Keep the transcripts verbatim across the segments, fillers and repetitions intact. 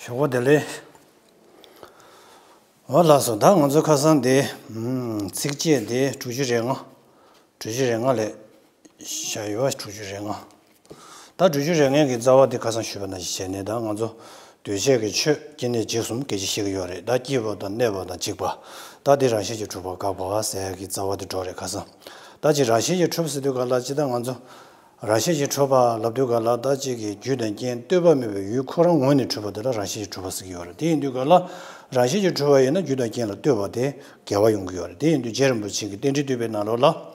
ཞོགས་པ་བདེ་ལེགས། འོ་ལགས་སོ། ད་ང་ཚོ་ཁ་སང་དེ་ཚིགས་བཅད་དེ་དྲུག་ཅུ་རེ་ལྔ། དྲུག་ཅུ་རེ་ལྔ་ལས་བཞག་ཡོད་པ། དྲུག་ཅུ་རེ་ལྔ། ད་དྲུག་ཅུ་རེ་ལྔའི་གི་རྩ་བ་དེ་ཁ་སང་ཞུས་པ་ནང་བཞིན་བྱས་ནས། ད་ང་ཚོ་འདུས་བྱས་ཀྱི་ཆོས་སྐྱེ་གནས་འཇིག་གསུམ་སྐད་ཅིག་བཤད་ཀྱི་ཡོད་རེད། ད་སྐྱེས་པ་དང་གནས་པ་དང་འཇིག་པ། ད་དེ་རང་བཞིན་གྱིས་གྲུབ་པ་དགག་པ་ཟེར་ཡ་གི་རྩ་བ་དེ་འགྲོ་རེད། ཁ་སང་ད་ཅིག་རང་བཞིན་གྱིས་གྲུབ་ཟེར་དུས་ག་ལ་ཅི། ད་ང་ཚོ་རང་བཞིན་གྱིས་གྲུབ་པ་ལབ་དུས་ག་ལ། ད་གཅིག་གི་རྒྱུ་དང་རྐྱེན་ལྟོས་པ་མེད་པའི་ཡུལ་ཁོ་རང་ངོས་ནས་གྲུབ་པ་དེ་ལ་རང་བཞིན་གྱིས་གྲུབ་པ་ཟེར་གྱི་ཡོད་རེད། དེ་ཡིན་དུས་ག་ལ་རང་བཞིན་གྱིས་གྲུབ་པ་ཡིན་ན་རྒྱུ་དང་རྐྱེན་ལ་ལྟོས་པ་དེ་འགལ་བ་ཡོང་གི་ཡོད་རེད། དེ་ཡིན་དུས་རྗེ་རིན་པོ་ཆེ་གིས་རྟེན་འབྲེལ་བསྟོད་པའི་ནང་ལོགས་ལ།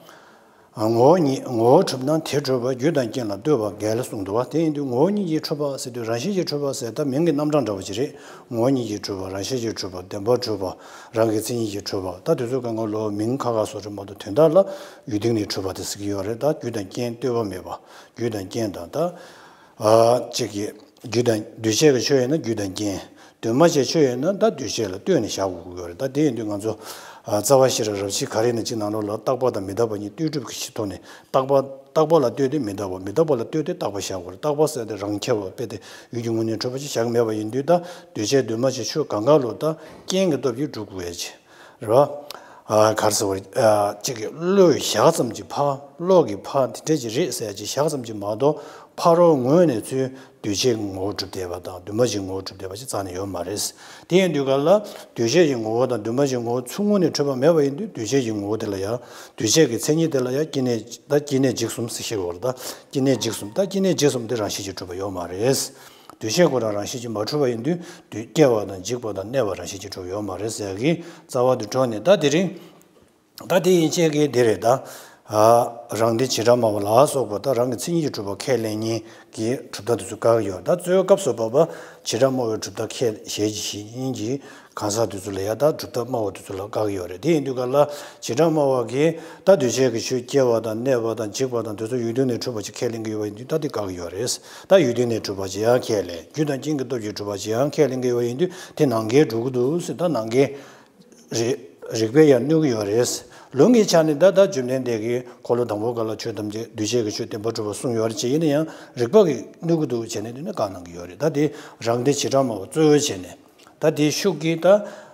ངོ་བོ་ཉིད་ངོ་བོ་གྲུབ་ན་དེ་གྲུབ་པ། རྒྱུ་དང་རྐྱེན་ལ་ལྟོས་པ་འགལ་གསུངས་འདུག་པ། དེ་ཡིན་དུས་ངོ་བོ་ཉིད་ཀྱིས་གྲུབ་པ་ཟེར་དུས་རང་བཞིན་གྱིས་གྲུབ་པ་ཟེར། ད་མིང་གི་རྣམ་གྲངས་འདྲ་པོ་ཅིག་རེད། ངོ་བོ་ཉིད་ཀྱིས་གྲུབ་པ། རང་བཞིན་གྱིས་གྲུབ་པ། བདེན་པར་གྲུབ་པ། རང་གི་མཚན་ཉིད་ཀྱིས་གྲུབ་པ། ད་དེ་ཚོ་གང་ག་ལོ་མིང་ཁ་ཁ་སོགས་རེད་མ་གཏོགས། དོན་དག་ལ་ཡུལ་སྟེང་ནས་གྲུབ་པ་དེ་ཟེར་གྱི་ཡོད་རེད། ད་རྒྱུ་དང་རྐྱེན་ལྟོས་པ་མེད་པ། རྒྱུ་དང་རྐྱེན་དང་། ད་ཨ་གཅིག་གི་རྒྱུ་དང་། འདུས་བྱས་ཀྱི་ཆོས་ཡིན་ན་རྒྱུ་དང་རྐྱེན། འདུས་མ་བྱས་ཆོས་ཡིན་ན་ད་འདུས་བྱས་ལ་ལྟོས་ནས་བཞག་དགོས་ཀྱི་ཡོད་རེད། ད་དེ་ཡིན་དུས་ང་ཚོ་ཨ་རྩ་བ་ཤེས་རབ་རབ་བྱེད་ག་རེ་ནས་ཅིག་ནང་ལོགས་ལ། རྟག་པ་དང་མི་རྟག་པ་གཉིས་ལྟོས་གྲུབ་ཀྱི་ཕྱིར་ཐོག་ནས། རྟག་པ་རྟག་པ་ལ་ལྟོས་ཏེ་མི་རྟག་པ། མི་རྟག་པ་ལ་ལྟོས་ཏེ་རྟག་པ་བཞག་དགོས་རེད། རྟག་པ་ཟེར་དེ་རང་ཁྱབ་པ་དཔེ་དེ་ཡུལ་གྱི་ངོས་ནས་གྲུབ་པ་ཅིག་བཞག་གི་མེད་པ་ཡིན་དུས། ད་འདུས་བྱས་འདུས་མ་བྱས་ཆོས་གང་ག་ལོ་ད་རྐྱེན་གྱི་སྟོབས་ཀྱིས་གྲུབ་དགོས་ཡ་ཅིག་རེད་པ། ཨ་ག་རེ་ཟེར་བ་རེད། ཨ་གཅིག་གི་བློས་བཞག་ཙམ་གྱི་ཕར། བློ་གི་ཕར་དེ་འདྲ་ཅིག་རེད་ཟེར་ཡ་ཅིག་བཞག་ཙམ་གྱི་མ་གཏོགས། ཕ་རོལ་ངོས་ནས་ཚུར་འདུས་བྱས་ཀྱི་ངོ་བོ་གྲུབ་བསྡད་པ་དང་འདུས་མ་བྱས་ངོ་བོ་གྲུབ་བསྡད་པ་ཞིག་རྩ་ནས་ཡོད་མ་རེད། དེ་ཡིན་དུས་ག་ལ་འདུས་བྱས་ཀྱི་ངོ་བོ་དང་འདུས་མ་བྱས་ངོ་བོ་ཚུར་ངོས་ནས་གྲུབ་པ་མེད་པ་ཡིན་དུས། འདུས་བྱས་ཀྱི་ངོ་བོ་དེ་ལ་ཡང་། འདུས་བྱས་ཀྱི་མཚན་ཉིད་དེ་ལ་ཡང་སྐྱེ་གནས། ད་སྐྱེ་གནས་འཇིག་གསུམ་ཟེར་ཤེས་དགོས་རེད། ད་སྐྱེ་གནས་འཇིག་གསུམ། ད་སྐྱེ་གནས་འཇིག་གསུམ་དེ་རང་བཞིན་གྱིས་གྲུབ་པ་ཡོད་མ་རེད། འདུས་བྱས་ཁོ་རང་རང་བཞིན་གྱིས་མ་གྲུབ་པ་ཡིན་དུས། འདུས། སྐྱེ་བ་དང་འཇིག་པ་དང་གནས་པ་རང་བཞིན་གྱིས་གྲུབ་པ་ཡོད་མ་རེད་ཟེར་ཡ་གི་རྩ་བ་དེ་གྲུབ་ནས། ད་དེ་རིང་། ད་དེ་ཡན་ཆད་ཀྱི་དེ་རེད། ད་ཨ་རང་སྡེ་བྱེ་བྲག་སྨྲ་བ་ལ་སོགས་པ། ད་རང་གི་མཚན་ཉིད་ཀྱིས་གྲུབ་པ་ཁས་ལེན་མཁན་གྱི་གྲུབ་མཐའ་དེ་ཚོ་བཀག་གི་ཡོད། ད་གཙོ་བོ་སྐབས་སུ་བབ་པ་བྱེ་བྲག་སྨྲ་བའི་གྲུབ་མཐའ་ཁས་ཞལ་གྱིས་བཞེས་མཁན་གྱི་གང་ཟག་དེ་ཚོ་ལ་ཡང་ད་གྲུབ་མཐའ་སྨྲ་བ་དེ་ཚོ་ལ་བཀག་གི་ཡོད་རེད། དེ་ཡིན་དུས་ག་ལ་བྱེ་བྲག་སྨྲ་བ་གིས་ད་འདུས་བྱས་ཀྱི་ཆོས་སྐྱེ་བ་དང་གནས་པ་དང་འཇིག་པ་དང་དེ་ཚོ་ཡུལ་སྟེང་ནས་གྲུབ་པ་ཅིག་ཁས་ལེན་གྱི་ཡོད་པ་ཡིན་དུས། ད་དེ་བཀག་གི་ཡོད་རེད། ད་ཡུལ་སྟེང་ནས་གྲུབ་པ་ཅིག་ཡང་ཁས་ལེན། རྒྱུ་དང་རྐྱེན་གྱི་སྟོབས་ཀྱིས་གྲུབ་པ་ཅིག་ཡང་ཁས་ལེན་གྱི་ཡོད་པ་ཡིན་དུས། དེ་ནང་འགལ་འགྲོ་གི་འདུག་ཟེར། ད་ནང་འགལ། རིགས། རིགས་པས་ཡང་གནོད་ཀྱི་ཡོད་རེད། ལུང་གི་ཆ་ནས་ད་ད་བཅོམ་ལྡན་འདས་ཀྱིས་འཁོར་ལོ་དང་པོ་ག་ལ་ཆོས་ཐམས་ཅད་འདུས་བྱས་ཀྱི་ཆོས་བདེན་པར་གྲུབ་པ་གསུངས་ཡོད་རེད་ཅེས། ཡིན་ན་ཡང་རིགས་པ་གིས་གནོད་ཀྱི་འདུག་བྱས་ནས་དེ་ནི་བཀག་གནང་གི་ཡོད་རེད། ད་དེ་རང་སྡེ་བྱེ་བྲག་སྨྲ་བ་གཙོ་བོ་བྱས་ནས། ད་དེའི་ཤུགས་ཀྱིས་ད་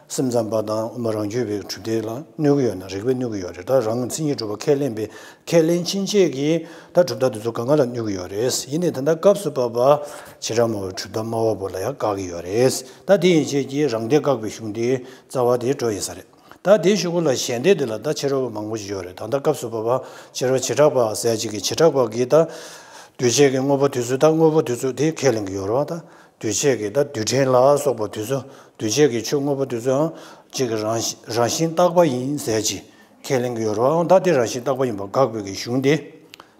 སེམས་ཙམ་པ་དང་དབུ་མ་རང་རྒྱུད་པའི་གྲུབ་མཐའ་ལ་གནོད་ཀྱི་ཡོད་ན། རིགས་པས་གནོད་ཀྱི་ཡོད་རེད། ད་རང་གི་མཚན་ཉིད་གྲུབ་པ་ཁས་ལེན་པའི། ཁས་ལེན་ཕྱིན་ཆད་ཀྱིས་ད་གྲུབ་མཐའ་དེ་ཚོ་གང་ག་ལ་གནོད་ཀྱི་ཡོད་རེད། ཡིན་ནའི་ད་ལྟ་སྐབས་སུ་བབ་པ་བྱེ་བྲག་སྨྲ་བའི་གྲུབ་མཐའ་སྨྲ་བ་པོ་ལ་ཡང་བཀག་གི་ཡོད་རེད། ད་དེ་ཡན་ཆད་ཀྱིས་རང་སྡེ་བཀག་པའི་གཞུང་དེའི་རྩ་བ་དེ་གྲོལ་ཡིན་ས་རེད། ད་དེའི་གཞུག་གུ་ལ་ཞལ་འདེབས་དེ་ལ་ད་ཕྱི་རོལ་པ་མང་པོ་ཞིག་ཡོད་རེད། ད་ལྟ་སྐབས་སུ་བབ་པ་ཕྱི་རོལ་བྱེ་བྲག་པ་ཟེར་ཅིག་གིས། བྱེ་བྲག་པ་གིས་ད་འདུས་བྱས་ཀྱི་དངོས་པོ་དེ་ཚོ། ད་དངོས་པོ་དེ་ཚོ་དེ་ཁས་ལེན་གྱི་ཡོད་རེད་པ། ད་འདུས་བྱས་ཀྱི་ད་རྡུལ་ཕྲན་ལ་སོགས་པ་དེ་ཚོ། འདུས་བྱས་ཀྱི་ཆོས་དངོས་པོ་དེ་ཚོའང་གཅིག་གི་རང་བཞིན། རང་བཞིན་རྟག་པ་ཡིན་ཟེར་ཅིག་ཁས་ལེན་གྱི་ཡོད་རེད་པ། ད་དེ་རང་བཞིན་རྟག་པ་ཡིན་པ་དགག་པའི་གི་གཞུང་དེ།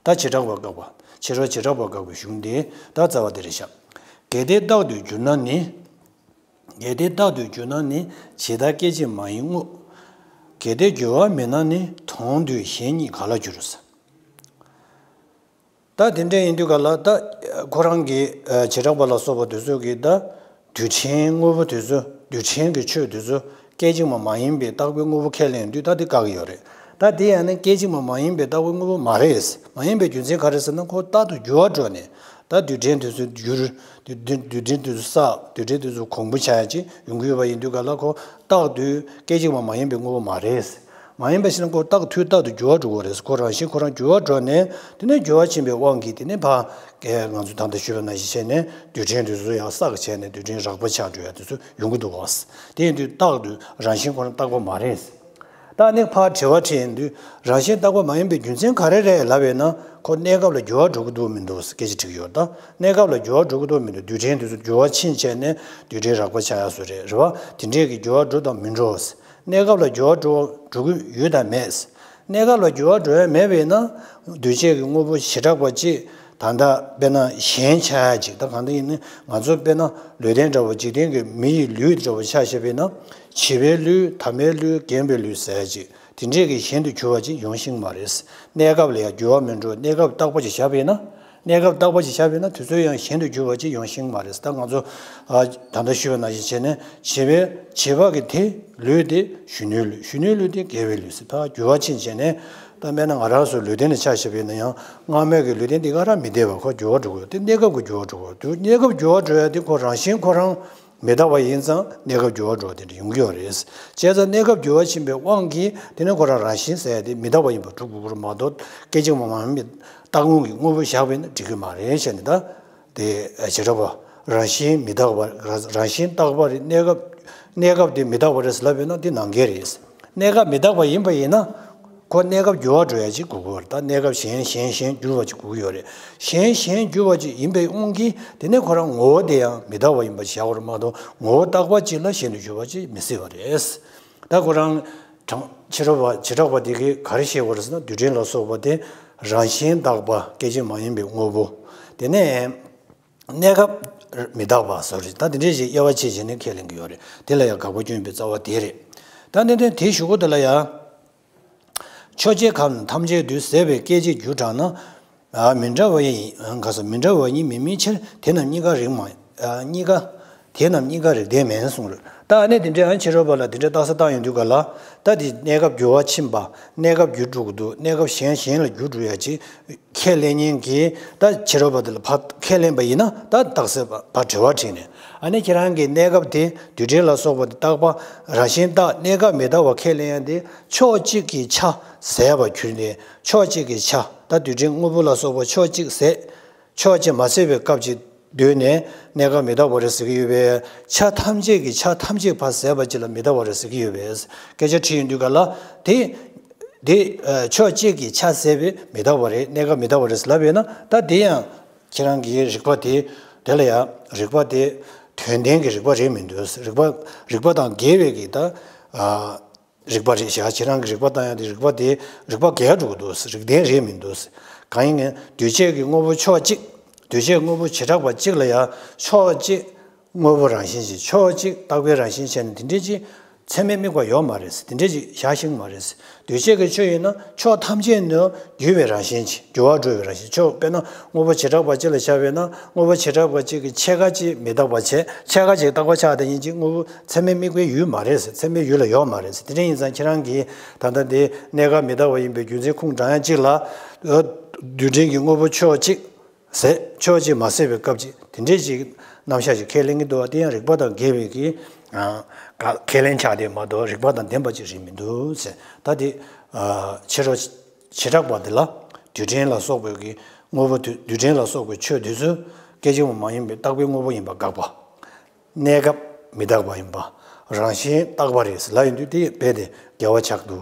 ད་བྱེ་བྲག་པ་དགག་པ། ཕྱི་རོལ་བྱེ་བྲག་པ་དགག་པའི་གཞུང་དེ་ད་རྩ་བ་དེ་རེད་ཤག་གལ་ཏེ་རྟག་ཏུ་འགྱུར་ན་ནི། གལ་ཏེ་རྟག་ཏུ་འགྱུར་ན་ནི། ཇི་ལྟར་སྐད་ཅིག་མ་ཡིན་དངོས། གལ་ཏེ་འགྱུར་བ་མེད་ན་ནི། དོན་དུ་གཞན་ཉིད་ག་ལ་འགྱུར། ད་དེ་འདྲ་ཡིན་དུས་ག་ལ་ད་ཁོ་རང་གི་ཨ་བྱེ་བྲག་པ་ལ་སོགས་པ་དེ་ཚོ་གིས་ད་རྡུལ་ཕྲན་དངོས་པོ་དེ་ཚོ། རྡུལ་ཕྲན་གྱི་ཆོས་དེ་ཚོ་སྐད་ཅིག་མ་མ་ཡིན་པའི་རྟག་པའི་དངོས་པོ་ཁས་ལེན་དུས་ད་དེ་བཀག་གི་ཡོད་རེད། ད་དེ་ཡང་ན་སྐད་ཅིག་མ་མ་ཡིན་པའི་རྟག་པའི་དངོས་པོ་མ་རེད། མ་ཡིན་པའི་རྒྱུ་མཚན་ག་རེ་ཟེར་ན། ཁོ་རྟག་ཏུ་འགྱུར་བ་འགྲོ་ནས། ད་རྡུལ་ཕྲན་དེ་ཚོ་འགྱུར། རྡུལ་རྡུལ་རྡུལ་ཕྲན་དེ་ཚོ་བསགས། རྡུལ་ཕྲན་དེ་ཚོ་གོང་བུ་ཆགས་ཡ་ཅིག་ཡོང་གི་ཡོད་པ་ཡིན་དུས་ག་ལ་ཁོ་རྟག་ཏུ་སྐད་ཅིག་མ་མ་ཡིན་པའི་དངོས་པོ་མ་རེད། མ་ཡིན་པ་ཞིག་ན་ཁོ་རྟག་དུས་རྟག་ཏུ་འགྱུར་བ་འགྲོ་གི་རེད། ཁོ་རང་བཞིན་ཁོ་རང་འགྱུར་བ་འགྲོ་ནས། དེ་ནས་འགྱུར་བ་ཕྱིན་པའི་དབང་གིས་དེ་ནས་ཕར་ང་ཚོ་ད་ལྟ་ཞུས་པ་ནང་བཞིན་བྱས་ནས་རྡུལ་ཕྲན་དེ་ཚོ་ཡང་བསགས་བྱས་ནས་རྡུལ་ཕྲན་རགས་པ་ཆགས་འགྲོ་ཡ་དེ་ཚོ་ཡོང་གི་འདུག་བ། དེ་ཡིན་དུས་རྟག་ཏུ་རང་བཞིན་ཁོ་རང་རྟག་པ་མ་རེད། ད་ནི་ཕར་དྲི་བ་དྲིས་ཡིན་དུས། རང་བཞིན་རྟག་པ་མ་ཡིན་པའི་རྒྱུ་མཚན་ག་རེ་རེད་ལབ་པས་ན། ཁོ་གནས་སྐབས་ལ་འགྱུར་བ་འགྲོ་གི་འདུག་མི་འདུག་སྐད་ཆ་དྲི་གི་ཡོད། ད་གནས་སྐབས་ལ་འགྱུར་བ་འགྲོ་གི་འདུག་མི་འདུག་རྡུལ་ཕྲན་དེ་ཚོ་འགྱུར་བ་ཕྱིན་བྱས་ནས་རྡུལ་ཕྲན་རགས་པ་ཆགས་ཡ་བཟོ་རེད། རེད་བ། དེ་འདྲས་ཀྱི་འགྱུར་བ་འགྲོ་དང་མི་འགྲོ། གནས་སྐབས་ལ་འགྱུར་བ་འགྲོ་འགྲོ་གི་ཡོད་དམ་མེད། གནས་སྐབས་ལ་འགྱུར་བ་འགྲོ་ཡ་མེད་པས་ན། འདུས་བྱས་ཀྱི་དངོས་པོ་བྱེ་བྲག་པ་གཅིག་ད་ལྟ་དཔེར་ན་གཞན་ཆགས་ཡ་གཅིག་ད་གང་ལྟར་ཡིན་ན་ང་ཚོ་དཔེར་ན་ལུས་རྟེན་འདྲ་བོ། འཇིག་རྟེན་གྱི་མི་ཡི་ལུས་འདྲ་བོ་ཆ་བཞག་པས་ན། བྱིས་པའི་ལུས། དར་མའི་ལུས། རྒན་པའི་ལུས་ཟེར་ཡ་གཅིག་དེ་འདྲས་ཀྱི་གཞན་དུ་གྱུར་བ་ཅིག་ཡོང་ཤེས་མ་རེད། གནས་སྐབས་ལ་ཡང་འགྱུར་བ་མི་འགྲོ། གནས་སྐབས་རྟག་པ་ཅིག་བཞག་པས་ན། གནས་སྐབས་རྟག་པ་ཅིག་བཞག་པས་ན་དེ་ཚོ་ཡང་གཞན་དུ་གྱུར་བ་ཅིག་ཡོང་ཤེས་མ་རེད། ད་ང་ཚོ་ཨ་ད་ལྟ་ཞུས་པ་ནང་བཞིན་བྱས་ནས་བྱིས་པའི་བྱིས་པ་གི་དེ་ལུས་དེ་གཞོན་ནུའི་ལུས། གཞོན་ནུའི་ལུས་དེ་རྒས་པའི་ལུས་ཟེར། ད་འགྱུར་བ་ཕྱིན་བྱས་ནས་ད་དཔེར་ན་ང་རང་ཚོ་ལུས་རྟེན་ལ་ཆ་བཞག་པས་ན་ཡང་སྔ་མའི་གི་ལུས་རྟེན་དེ་ག་རང་མི་བསྡད་པ། ཁོ་འགྱུར་བ་འགྲོ་གི་ཡོད། དེ་གནས་སྐབས་ཀྱི་འགྱུར་བ་འགྲོ་གི་ཡོད། དེ་གནས་སྐབས་འགྱུར་བ་འགྲོ་ཡ་དེ་ཁོ་རང་བཞིན་ཁོ་རང་། མི་རྟག་པ་ཡིན་ཙང་གནས་སྐབས་འགྱུར་བ་འགྲོ་བ་དེ་འདྲ་ཡོང་གི་ཡོད་རེད། བྱས་ཙང་གནས་སྐབས་འགྱུར་བ་ཕྱིན་པའི་དབང་གིས་དེ་ནས་ཁོ་རང་རང་བཞིན་ཟེར་ཡ་དེ་མི་རྟག་པ་ཡིན་པ་སྒྲུབ་དགོས་ཀྱི་རེད་མ་གཏོགས། སྐད་ཅིག་མ་མ་ཡིན་པའི་རྟག་དངོས་ཀྱི་དངོས་པོ་བཞག་པ་ཡིན་ན་འགྲིག་གི་མ་རེད་ཟེར་ནས། ད་དེ་བྱེ་བྲག་པ་རང་བཞིན་མི་རྟག་པ། རང་བཞིན་རྟག་པ་རེད། གནས་སྐབས་གནས་སྐབས་དེ་མི་རྟག་པ་རེད་ལབ་པ་ཡིན་ན་དེ་ནང་འགལ་རེད། གནས་སྐབས་མི་རྟག་པ་ཡིན་པ་ཡིན་ན། ཁོ་གནས་སྐབས་འགྱུར་བ་འགྲོ་ཡ་ཅིག་དགོས་ཀྱི་ཡོད་རེད། ད་གནས་སྐབས་གཞན་གཞན་གཞན་འགྱུར་བ་ཅིག་དགོས་ཀྱི་ཡོད་རེད། གཞན་གཞན་འགྱུར་བ་ཅིག་ཡིན་པའི་དབང་གིས་དེ་ནས་ཁོ་རང་ངོ་བོ་དེ་ཡང་མི་རྟག་པ་ཡིན་པ་ཅིག་བཞག་པ་རེད་མ་གཏོགས། ངོ་བོ་རྟག་པ་ཅིག་ལ་གཞན་དུ་འགྱུར་བ་ཅིག་མི་སྲིད་པ་རེད། ད་ཁོ་རང་དྲང་ཕྱི་རོལ་པ་བྱེ་བྲག་པ་དེ་གིས་ག་རེ་བཤད་ཀྱི་ཡོད་རེད་ཟེར་ན། རྡུལ་ཕྲན་ལ་སོགས་པ་དེ་རང་བཞིན་རྟག་པ། སྐད་ཅིག་མ་ཡིན་པའི་དངོས་པོ། དེ་ནས་གནས་སྐབས་མི་རྟག་པ་སོགས་རེད། ད་དེ་འདྲའི་ཞིག་དབྱེ་བ་ཕྱེ་བྱས་ནས་ཁས་ལེན་གྱི་ཡོད་རེད། དེ་ལ་ཡང་དགག་པ་སྐྱོན་པའི་རྩ་བ་དེ་རེད། ད་ནས་དེ་དེའི་གཞུག་གུ་དེ་ལ་ཡང་། ཕྱོགས་གཅིག་ཁམས་ཐམས་ཅད་དུ་ཟད་པའི་སྐད་ཅིག་རྒྱུ་གྲངས་ན། ཨ། མི་འདྲ་བ་ཡིན། ཨ། ག་ས། མི་འདྲ་བ་ཉིད་མེད་མིན་ཕྱིར། དེ་རྣམས་གཉིས་ཀ་རིགས་མ། ཨ། གཉིས་ཀ་དེ་རྣམས་གཉིས་ཀ་རིགས་ལྡན་མིན་གསུངས་རེད། ད་ཨ་ནི་དེ་འདྲའི་ཨ་ཕྱི་རོལ་པ་ལ་དེ་འདྲའི་རྟགས་གསལ་བཏང་ཡོང་དུས་ག་ལ། ད་དེ་གནས་སྐབས་འགྱུར་བ་ཕྱིན་པ། གནས་སྐབས་འགྱུར་འགྲོ་གི་འདུག་གནས་སྐབས་གཞན་གཞན་ལ་འགྱུར་འགྲོ་ཡ་ཅིག་ཁས་ལེན་མཁན་གྱི་ད་ཕྱི་རོལ་པ་དེ་ལ་ཕར་ཁས་ལེན་པ་ཡིན་ན། ད་རྟགས་གསལ་བ་ཕར་དྲི་བ་དྲིས་ནས། ཨ་ནི་ཁྱེད་རང་གི་གནས་སྐབས་དེ་རྡུལ་ཕྲན་ལ་སོགས་པ་དེ་རྟག་པ། རང་བཞིན་རྟག་གནས་སྐབས་མི་རྟག་པ་ཁས་ལེན་ཡ་དེ། ཕྱོགས་གཅིག་གི་ཆ་ཟད་པར་གྱུར་ནས། ཕྱོགས་གཅིག་གི་ཆ། ད་རྡུལ་ཕྲན་དངོས་པོ་ལ་སོགས་པ་ཕྱོགས་གཅིག་ཟད། ཕྱོགས་གཅིག་མ་ཟད་པའི་སྐབས་ཅིག་སྡོད་ནས་གནས་སྐབས་མི་རྟག་པ་རེད་ཟེར་གྱི་ཡོད་པས། ཆ་ཐམས་ཅད་ཀྱི་ཆ་ཐམས་ཅད་ཕར་ཟད་པ་ཅིག་ལ་མི་རྟག་པ་རེད་ཟེར་གྱི་ཡོད་པས། སྐད་ཆ་དྲིས་ཡོང་དུས་ག་ལ། དེ་དེ་ཕྱོགས་གཅིག་གི་ཆ་ཟད་པས་མི་རྟག་པ་རེད། གནས་སྐབས་མི་རྟག་པ་རེད་ཟེར་ལབ་ཡོད་ན། ད་དེ་ཡང་ཁྱེད་རང་གི་རིགས་པ་དེ། དེ་ལ་ཡང་རིགས་པ་དེ་དོན་ལྡན་གྱི་རིགས་པ་རེད་མི་འདུག་རིགས་པ་རིགས་པ་དང་འགལ་བའི་གི་ད། ཨ། རིགས་པ་རེད་བཞག་ཁྱེད་རང་གི་རིགས་པ་བཏང་ཡ་དེ། རིགས་པ་དེ་རིགས་པ་འགལ་འགྲོ་གི་འདུག་རིགས་ལྡན་རེད་མི་འདུག་གང་ཡིན་ངན། འདུས་བྱས་ཀྱི་དངོས་པོ་ཕྱོགས་གཅིག་འདུས་བྱས་དངོས་པོ་བྱེ་བྲག་པ་གཅིག་ལ་ཡང་ཕྱོགས་གཅིག་དངོས་པོ་རང་བཞིན་ཅིག་ཕྱོགས་གཅིག་རྟག་པའི་རང་བཞིན་བྱས་ནས་དེ་འདྲའི་ཅིག་ཚད་མས་དམིགས་པ་ཡོད་མ་རེད། དེ་འདྲའི་ཅིག་བཞག་ཤེས་ཀྱི་མ་རེད། འདུས་བྱས་ཀྱི་ཆོས་ཡིན་ན་ཕྱོགས་ཐམས་ཅད་ནས་འགྱུར་བའི་རང་བཞིན་ཅིག་འགྱུར་བ་འགྲོ་བའི་རང་བཞིན། ཕྱོགས་དཔེར་ན་དངོས་པོ་བྱེ་བྲག་པ་གཅིག་ལ་བཞག་པས་ན། དངོས་པོ་བྱེ་བྲག་པ་གཅིག་གི་ཕྱེད་ཀ་གཅིག་མི་རྟག་པ་བྱས། ཕྱེད་ཀ་གཅིག་རྟག་པ་ཆགས་དེ་ཡིན་གཅིག་དངོས་པོ་ཚད་མས་དམིགས་པའི་ཡུལ་མ་རེད། ཚད་མའི་ཡུལ་ལ་ཡོད་མ་རེད། དེ་འདྲ་ཡིན་ཙང་ཁྱེད་རང་གིས་ད་ལྟ་འདི་གནས་སྐབས་མི་རྟག་པ་ཡིན་པའི་རྒྱུ་མཚན་ཁུངས་དྲངས་ཡ་གཅིག་ལ། རྡུལ་ཕྲན་གྱི་དངོས་པོ་ཕྱོགས་གཅིག་ཟད། ཕྱོགས་གཅིག་མ་ཟད་པའི་སྐབས་ཅིག་དེ་འདྲའི་ཅིག་རྣམ་གཞག་ཅིག་ཁས་ལེན་གྱི་འདུག་བ། དེ་ཡང་རིགས་པ་དང་འགལ་བའི་གི་ཨ་ཁས་ལེན་ཆགས་བསྡད་མ་གཏོགས་རིགས་པ་དང་ལྡན་པ་ཅིག་རེད་མི་འདུག་ཟེར། ད་དེ་ཨ་ཕྱི་རོལ་བྱེ་བྲག་པ་དེ་ལ་རྡུལ་ཕྲན་ལ་སོགས་པའི་གི་དངོས་པོ་དེ། རྡུལ་ཕྲན་ལ་སོགས་པའི་ཆོས་དེ་ཚོ་སྐད་ཅིག་མ་མ་ཡིན་པའི་རྟག་པའི་དངོས་པོ་ཡིན་པ་དགག་པ། གནས་སྐབས་མི་རྟག་པ་ཡིན་པ། རང་བཞིན་རྟག་པ་རེད་ལབ་ཡོང་དུས་དེ་རྦད་དེ་འགལ་བ་ཆགས་འདུག་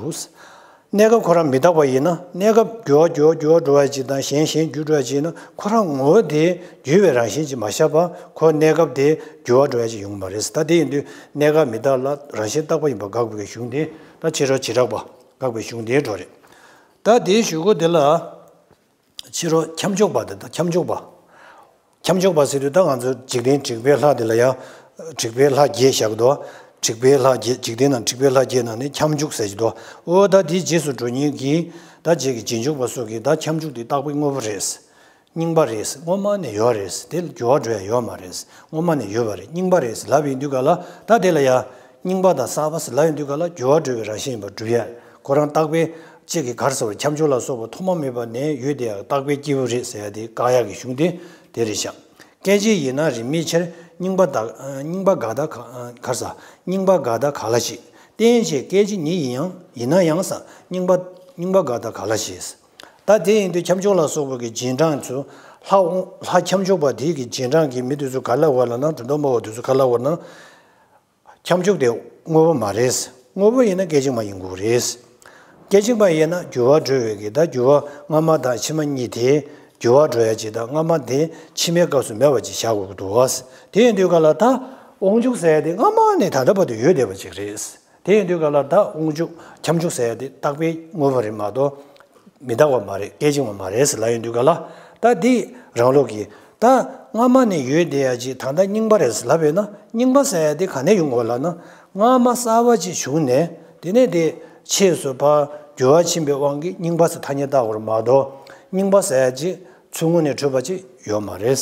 གནས་སྐབས་ཁོ་རང་མི་རྟག་པ་ཡིན་ན། གནས་སྐབས་འགྱུར་བ་འགྱུར་བ་འགྱུར་བ་འགྲོ་བ་ཅིག་དང་གཞན་གཞན་འགྱུར་འགྲོ་བ་ཅིག་ཡིན་ན། ཁོ་རང་ངོ་བོ་དེ་འགྱུར་བའི་རང་བཞིན་ཅིག་མ་བཞག་པ། ཁོ་གནས་སྐབས་དེ་འགྱུར་བ་འགྲོ་བ་ཅིག་ཡོང་གི་མ་རེད། ད་དེ་ཡིན་དུས་གནས་སྐབས་མི་རྟག་ལ་རང་བཞིན་རྟག་པ་ཡིན་པ་དགག་པའི་གཞུང་དེ། ད་ཕྱི་རོལ་བྱེ་བྲག་པ་དགག་པའི་གཞུང་དེའི་འགྲོ་རེད། ད་དེའི་གཞུག་གུ་དེ་ལ། ཕྱི་རོལ་ཁྱབ་འཇུག་པ་དེ་དང་། ཁྱབ་འཇུག་པ། ཁྱབ་འཇུག་པ་ཟེར་དུས་ད་ང་ཚོ་འཇིག་རྟེན་དྲེགས་པའི་ལྷ་དེ་ལ་ཡང་། དྲེགས་པའི་ལྷ་བརྒྱད་བཞག་གི་འདུག་དྲེགས་པའི་ལྷ་བརྒྱད། འཇིག་རྟེན་ནང་དྲེགས་པའི་ལྷ་བརྒྱད་ནང་ནས་ཁྱབ་འཇུག་ཟེར་གྱི་འདུག་འོ་ད་དེའི་རྗེས་སུ་འགྲོ་མཁན་གྱི་ད་རྗེས་ཀྱི་རྗེས་འཇུག་པ་སོགས་ཀྱིས་ད་ཁྱབ་འཇུག་དེ་རྟག་པའི་དངོས་པོ་རེད། རྙིང་པ་རེད། སྔོན་མ་ནས་ཡོད་རེད། དེ་འགྱུར་བ་འགྲོ་ཡ་ཡོད་མ་རེད། སྔོན་མ་ནས་ཡོད་པ་རེད། རྙིང་པ་རེད་ལབ་ཡིན་དུས་ག་ལ། ད་དེ་ལ་ཡང་རྙིང་པ་དང་གསར་པ་ཟེར་ལབ་ཡོང་དུས་ག་ལ། འགྱུར་བ་འགྲོ་བའི་རང་བཞིན་ཡིན་པར་སྒྲུབ་ཡ། ཁོ་རང་རྟག་པའི་གཅིག་གི་ག་རེ་ཟེར་བ། ཁྱབ་འཇུག་ལ་སོགས་པ་ཐོག་མ་མེད་པ་ནས་ཡོད་བསྡད་ཡ་རྟག་པའི་སྐྱེས་བུ་རེད་ཟེར་ཡ་དེ་བཀག་ཡག་གི་གཞུང་དེ་དེ་རེད་ཤག་སྐད་ཅིག་ཡིན་ན་རིགས་མེད་ཕྱིར། རྙིང་པ་དག་རྙིང་པ་དགག་ད་ག་ག་རེ་ཟ། རྙིང་པ་དགག་ད་ག་ལ་ཞིག་རྟེན་བྱེད་སྐད་ཅིག་ཉིད་ཡིན་ཡང་། ཡིན་ན་ཡང་ཟ། རྙིང་པ་རྙིང་པ་དགག་ད་ག་ལ་ཞིག་ད་དེ་ཡིན་དུས་ཁྱབ་འཇུག་ལ་སོགས་པ་གི་རྗེས་འབྲང་ཚོ། ལྷ་དབང་ལྷ་ཁྱབ་འཇུག་པ་དེ་གི་རྗེས་འབྲང་གི་མི་དེ་ཚོ་ག་རེ་ལབ་དགོས་ལབ་ན། གྲུབ་མཐའ་སྨྲ་བ་དེ་ཚོ་ག་རེ་ལབ་དགོས་ལབ་ན། ཁྱབ་འཇུག་དེ་དངོས་པོ་མ་རེད། དངོས་པོ་ཡིན་ན་སྐད་ཅིག་མ་ཡིན་དགོས་རེད། སྐད་ཅིག་མ་ཡིན་ན་འགྱུར་བ་འགྲོ་བའི་གི། ད་འགྱུར་བ་སྔ་མ་དང་ཕྱི་མ་གཉིས་དེ་འགྱུར་བ་འགྲོ་ཡ་ཅིག་དང་། སྔ་མ་དེ་ཕྱི་མའི་སྐབས་སུ་མེད་པ་ཅིག་བཞག་དགོས་ཀྱི་འདུག་དེ་ཡིན་དུས་ག་ལ། ད་དབང་ཕྱུག་ཟེར་ཡ་དེ་སྔ་མ་ནས་ད་ལྟ་བར་དུ་ཡོད་བསྡད་པ་ཅིག་རེད། དེ་ཡིན་དུས་ག་ལ། ད་དབང་ཕྱུག་ཁྱབ་འཇུག་ཟེར་ཡ་དེ་རྟག་པའི་དངོས་པོ་རེད་མ་གཏོགས། མི་རྟག་པ་མ་རེད། སྐད་ཅིག་མ་མ་རེད་ཟེར་ལབ་ཡོང་དུས་ག་ལ། ད་འདི་རང་ལུགས་ཀྱིས་ད་སྔ་མ་ནས་ཡོད་བསྡད་ཡ་ཅིག་ད་ལྟ་རྙིང་པ་རེད་ཟེར་ལབ་པས་ན། རྙིང་པ་ཟེར་ཡ་དེ་ག་ནས་ཡོང་དགོས་ལབ་ན། སྔ་མ་གསར་པ་ཅིག་བྱུང་ནས། དེ་ནས་དེ་ཕྱིས་སུ་ཕར་འགྱུར་བ་ཕྱིན་པའི་དབང་གིས་རྙིང་པ་ཟེར་ཐ་སྙད་བཏགས་དགོས་རེད་མ་གཏོགས། རྙིང་པ་ཟེར་ཡ་ཅིག་ཚུར་ངོས་ནས་གྲུབ་པ་ཅིག་ཡོད་མ་རེད།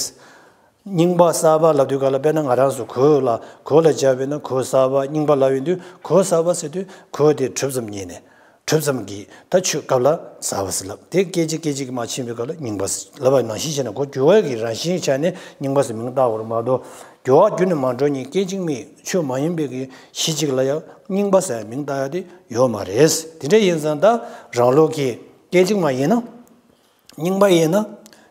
རྙིང་པ་གསར་པ་ལབ་དུས་ག་ལ། དཔེར་ན་ང་རང་ཚོ་གོས་ལ། གོས་ལ་སྦྱར་བས་ན་གོས་གསར་པ། རྙིང་པ་ལབ་ཡོང་དུས་གོས་གསར་པ་ཟེར་དུས་གོས་དེ་གྲུབ་ཙམ་ཉིད་ནས། གྲུབ་ཙམ་གྱི་ད་ཆོས་སྐབས་ལ་གསར་པ་ཟེར་ལབ། དེ་སྐད་ཅིག་སྐད་ཅིག་གིས་མར་ཕྱིན་པའི་སྐབས་ལ་རྙིང་པ་ཟེར་ལབ་པ་ནང་བཞིན་བྱས་ན། ཁོ་འགྱུར་བ་གི་རང་བཞིན་ཆ་ནས་རྙིང་པ་ཟེར་མིང་བཏགས་པ་རེད་མ་གཏོགས། འགྱུར་བ་བརྒྱུད་ནས་མ་འགྲོ་མཁན་སྐད་ཅིག་མའི་ཆོས་མ་ཡིན་པའི་གི་གཞི་གཅིག་ལ་ཡང་རྙིང་པ་ཟེར་མིང་བཏགས་ཡ་དེ་ཡོད་མ་རེད། དེ་འདྲ་ཡིན་ཙང་ད་རང་ལུགས་ཀྱི་སྐད་ཅིག་མ་ཡིན་ན། རྙིང་པ་ཡིན་ན།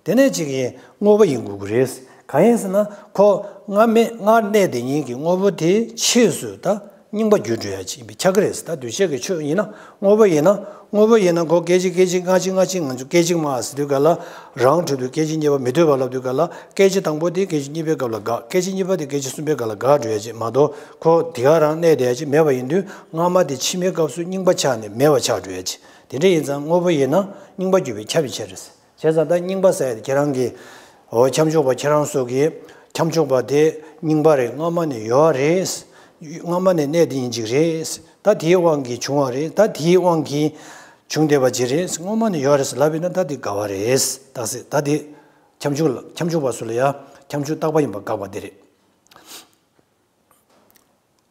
དེ་ནས་ཅིག་གི་དངོས་པོ་ཡིན་དགོས་ཀྱི་རེད། གང་ཡིན་ཟེར་ན་ཁོ་སྔར་མེད་སྔར་གནས་དེ་ཉིད་ཀྱི་དངོས་པོ་དེའི་ཕྱིས་སུ་ད་རྙིང་པ་འགྱུར་འགྲོ་ཡ་ཅིག་ཡིན་པས་ཁྱབ་ཀྱི་རེད། ད་འདུས་བྱས་ཀྱི་ཆོས་ཡིན་ན་དངོས་པོ་ཡིན་ན། དངོས་པོ་ཡིན་ན་ཁོ་སྐད་ཅིག་སྐད་ཅིག་སྔ་ཕྱི་སྔ་ཕྱི་ང་ཚོ་སྐད་ཅིག་མ་ཟེར་དུས་ག་ལ་རང་གྲུབ་དུས་སྐད་ཅིག་གཉིས་པ་མི་ཐོབ་པ་ལབ་དུས་ག་ལ་སྐད་ཅིག་དང་པོ་དེ་སྐད་ཅིག་གཉིས་པའི་སྐབས་ལ་དགག་སྐད་ཅིག་གཉིས་པ་དེ་སྐད་ཅིག་གསུམ་པའི་སྐབས་ལ་དགག་འགྲོ་ཡ་ཅིག་མ་གཏོགས་ཁོ་དེ་ག་རང་གནས་དེ་ཡ་ཅིག་མེད་པ་ཡིན་དུས་སྔ་མ་དེ་ཕྱི་མའི་སྐབས་སུ་རྙིང་པ་ཆགས་ནས་མེད་པ་ཆགས་འགྲོ་ཡ་ཅིག་དེ་འདྲ་ཡིན་ཙང་དངོས་པོ་ཡིན་ན་རྙིང་པ་འགྱུར་བའི་ཁྱབ་པའི་ཕྱིར། བྱས་ཙང་ད་རྙིང་པ་ཟེར་ཡ་དེ་ཁྱེད་རང་གིས། འོ་ཁྱབ་འཇུག་པ་ཁྱེད་རང་ཚོ་གིས་ཁྱབ་འཇུག་པ་དེ་རྙིང་པ་རེད། སྔ་མ་ནས་ཡོད་རེད། སྔ་མ་ནས་གནས་དེ་ཡིན་གཅིག་རེད། ད་དེའི་དབང་གིས་བྱུང་བ་རེད། ད་དེའི་དབང་གིས་བྱུང་བསྡད་པ་ཅིག་རེད། སྔོན་མ་ནས་ཡོད་རེད་ལབ་ཡིན་ན་ད་དེ་དགག་པ་རེད། ད་ཟེར་ད་དེ་ཁྱབ་འཇུག་ལ་ཁྱབ་འཇུག་པ་ཚོ་ལ་ཡ་ཁྱབ་འཇུག་རྟག་པ་ཡིན་པ་དགག་པ་དེ་རེད།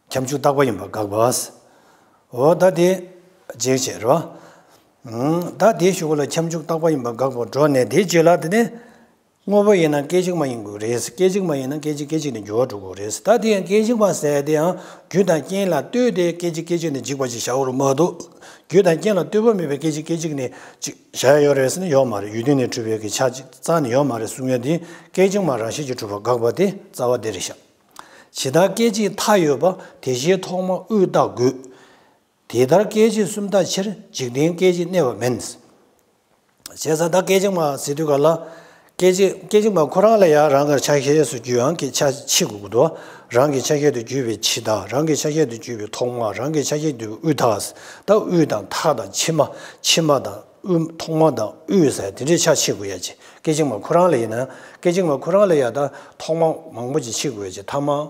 ཁྱབ་འཇུག་རྟག་པ་ཡིན་པ་དགག་པ། འོ་ད་དེ་རྗེས་བྱེད་རོ། ད་དེའི་གཞུག་གུ་ལ་ཁྱབ་འཇུག་རྟག་པ་ཡིན་པ་དགག་པ་འགྲོ་ནས་དེའི་རྗེས་ལ་དེ་ནས་དངོས་པོ་ཡིན་ན་སྐད་ཅིག་མ་ཡིན་དགོས་རེད། སྐད་ཅིག་མ་ཡིན་ན་སྐད་ཅིག་སྐད་ཅིག་ནས་འགྱུར་བ་འགྲོ་དགོས་རེད། ད་དེ་ཡང་སྐད་ཅིག་མ་ཟེར་དེ་ཡང་རྒྱུ་དང་རྐྱེན་ལ་ལྟོས་ཏེ་སྐད་ཅིག་སྐད་ཅིག་ནས་འཇིག་པ་ཅིག་བཞག་དགོས་རེད་མ་གཏོགས། རྒྱུ་དང་རྐྱེན་ལ་ལྟོས་པ་མེད་པའི་སྐད་ཅིག་སྐད་ཅིག་ནས་ཅིག་བཞག་ཡ་ཡོད་རེད་ཟེར་ན་ཡོད་མ་རེད། ཡུལ་དུས་ནས་གྲུབ་པའི་གི་ཆ་རྐྱེན་རྩ་ནས་ཡོད་མ་རེད་གསུང་ཡ་དེ་སྐད་ཅིག་མ་རང་བཞིན་གྱིས་གྲུབ་པ་དགག་པ་དེ་རྩ་བ་དེ་རེད་ཤག་ཇི་ལྟར་སྐད་ཅིག་མཐའ་ཡོད་པ། དེ་བཞིན་ཐོག་མ་དབུས་བརྟག་དགོས། དེ་ལྟར་སྐད་ཅིག་གསུམ་བརྟག་ཕྱིར། འཇིག་རྟེན་སྐད་ཅིག་གནས་པ་མིན། བྱས་ཙང་ད་སྐད་ཅིག་མ་ཟེར་དུས་ག་ལ། སྐད་ཅིག་སྐད་ཅིག་མ་ཁོ་རང་ལ་ཡང་རང་གི་ཆ་ཤས་སུ་གྱུར་ཡང་གི་ཆ་ཕྱེ་དགོས་ཀྱི་འདུག་རང་གི་ཆ་ཤས་དུ་གྱུར་པའི་ཇི་ལྟར། རང་གི་ཆ་ཤས་དུ་གྱུར་པའི་ཐོག་མ། རང་གི་ཆ་ཤས་དུ་དབུས་མཐའ། ད་དབུས་དང་མཐའ་དང་ཕྱི་མ། ཕྱི་མ་དང་དབུས། ཐོག་མ་དང་དབུས་ཟེར་དེ་འདྲའི་ཆ་ཕྱེ་དགོས་ཡ་ཅིག་སྐད་ཅིག་མ་ཁོ་རང་ལ་ཡིན་ན། སྐད་ཅིག་མ་ཁོ་རང་ལ་ཡ་ད་ཐོག་མ་མང་པོ་ཅིག་ཕྱེ་དགོས་ཡ་ཅིག་མཐའ་མ།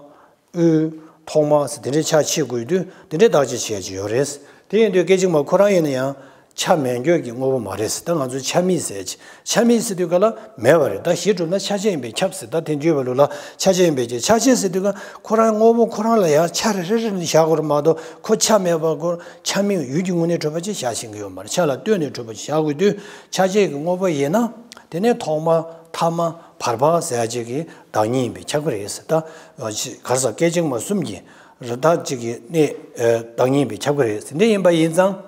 དབུས། ཐོག་མ་ཟེར་དེ་འདྲའི་ཆ་ཕྱེ་དགོས་དུས་དེ་འདྲའི་བརྟག་དཔྱད་བྱེད་ཡ་ཅིག་ཡོད་རེད། དེ་ཡིན་དུས་སྐད་ཅིག་མ་ཁོ་རང་ཡིན་ན་ཡང་ཆ་མེད་འགྱོད་ཀྱི་དངོས་པོ་མ་རེད། ད་ང་ཚོས་ཆ་མེད་ཟེར་ཡ་ཅིག་ཆ་མེད་ཟེར་དུས་ག་ལ་མེད་པ་རེད། ད་གཞི་གྲུབ་ན་ཆ་ཤས་ཡིན་པས་ཁྱབ་ཟེར། ད་དེ་འགྱོད་པ་ལུགས་ལ་ཆ་ཤས་ཡིན་པས་ཁྱབ། ཆ་ཤས་ཟེར་དུས་ག་ཁོ་རང་དངོས་པོ་ཁོ་རང་ལ་ཡང་ཆ་རེ་རེ་རེ་ནས་བཞག་དགོས་རེད་མ་གཏོགས་ཁོ་ཆ་མེད་པ་ཁོ་ཆ་མེད་ཡུལ་གྱི་ངོས་ནས་གྲུབ་པ་ཅིག་བཞག་ཤེས་ཀྱི་ཡོད་མ་རེད། ཆ་ལ་ལྟོས་ནས་གྲུབ་པ་ཅིག་བཞག་དགོས་དུས་ཆ་ཤས་ཀྱི་དངོས་པོ་ཡིན་ན། དེ་ནས་ཐོག་མ་ཐ་མ་བར་པ་ཟེར་ཡ་ཅིག་གི་བདག་ཉིད་ཡིན་པས་ཁྱབ་ཀྱི་རེད་ཟེར། ད་ག་རེ་ཟེར་སྐད་ཅིག་མ་གསུམ་གྱི་རི་དྭགས་གཅིག་གི་གནས་བདག་ཉིད་ཡིན་པས་ཁྱབ་ཀྱི་རེད་ཟེར། འདི་ཡིན་པ་ཡིན་ཙང་།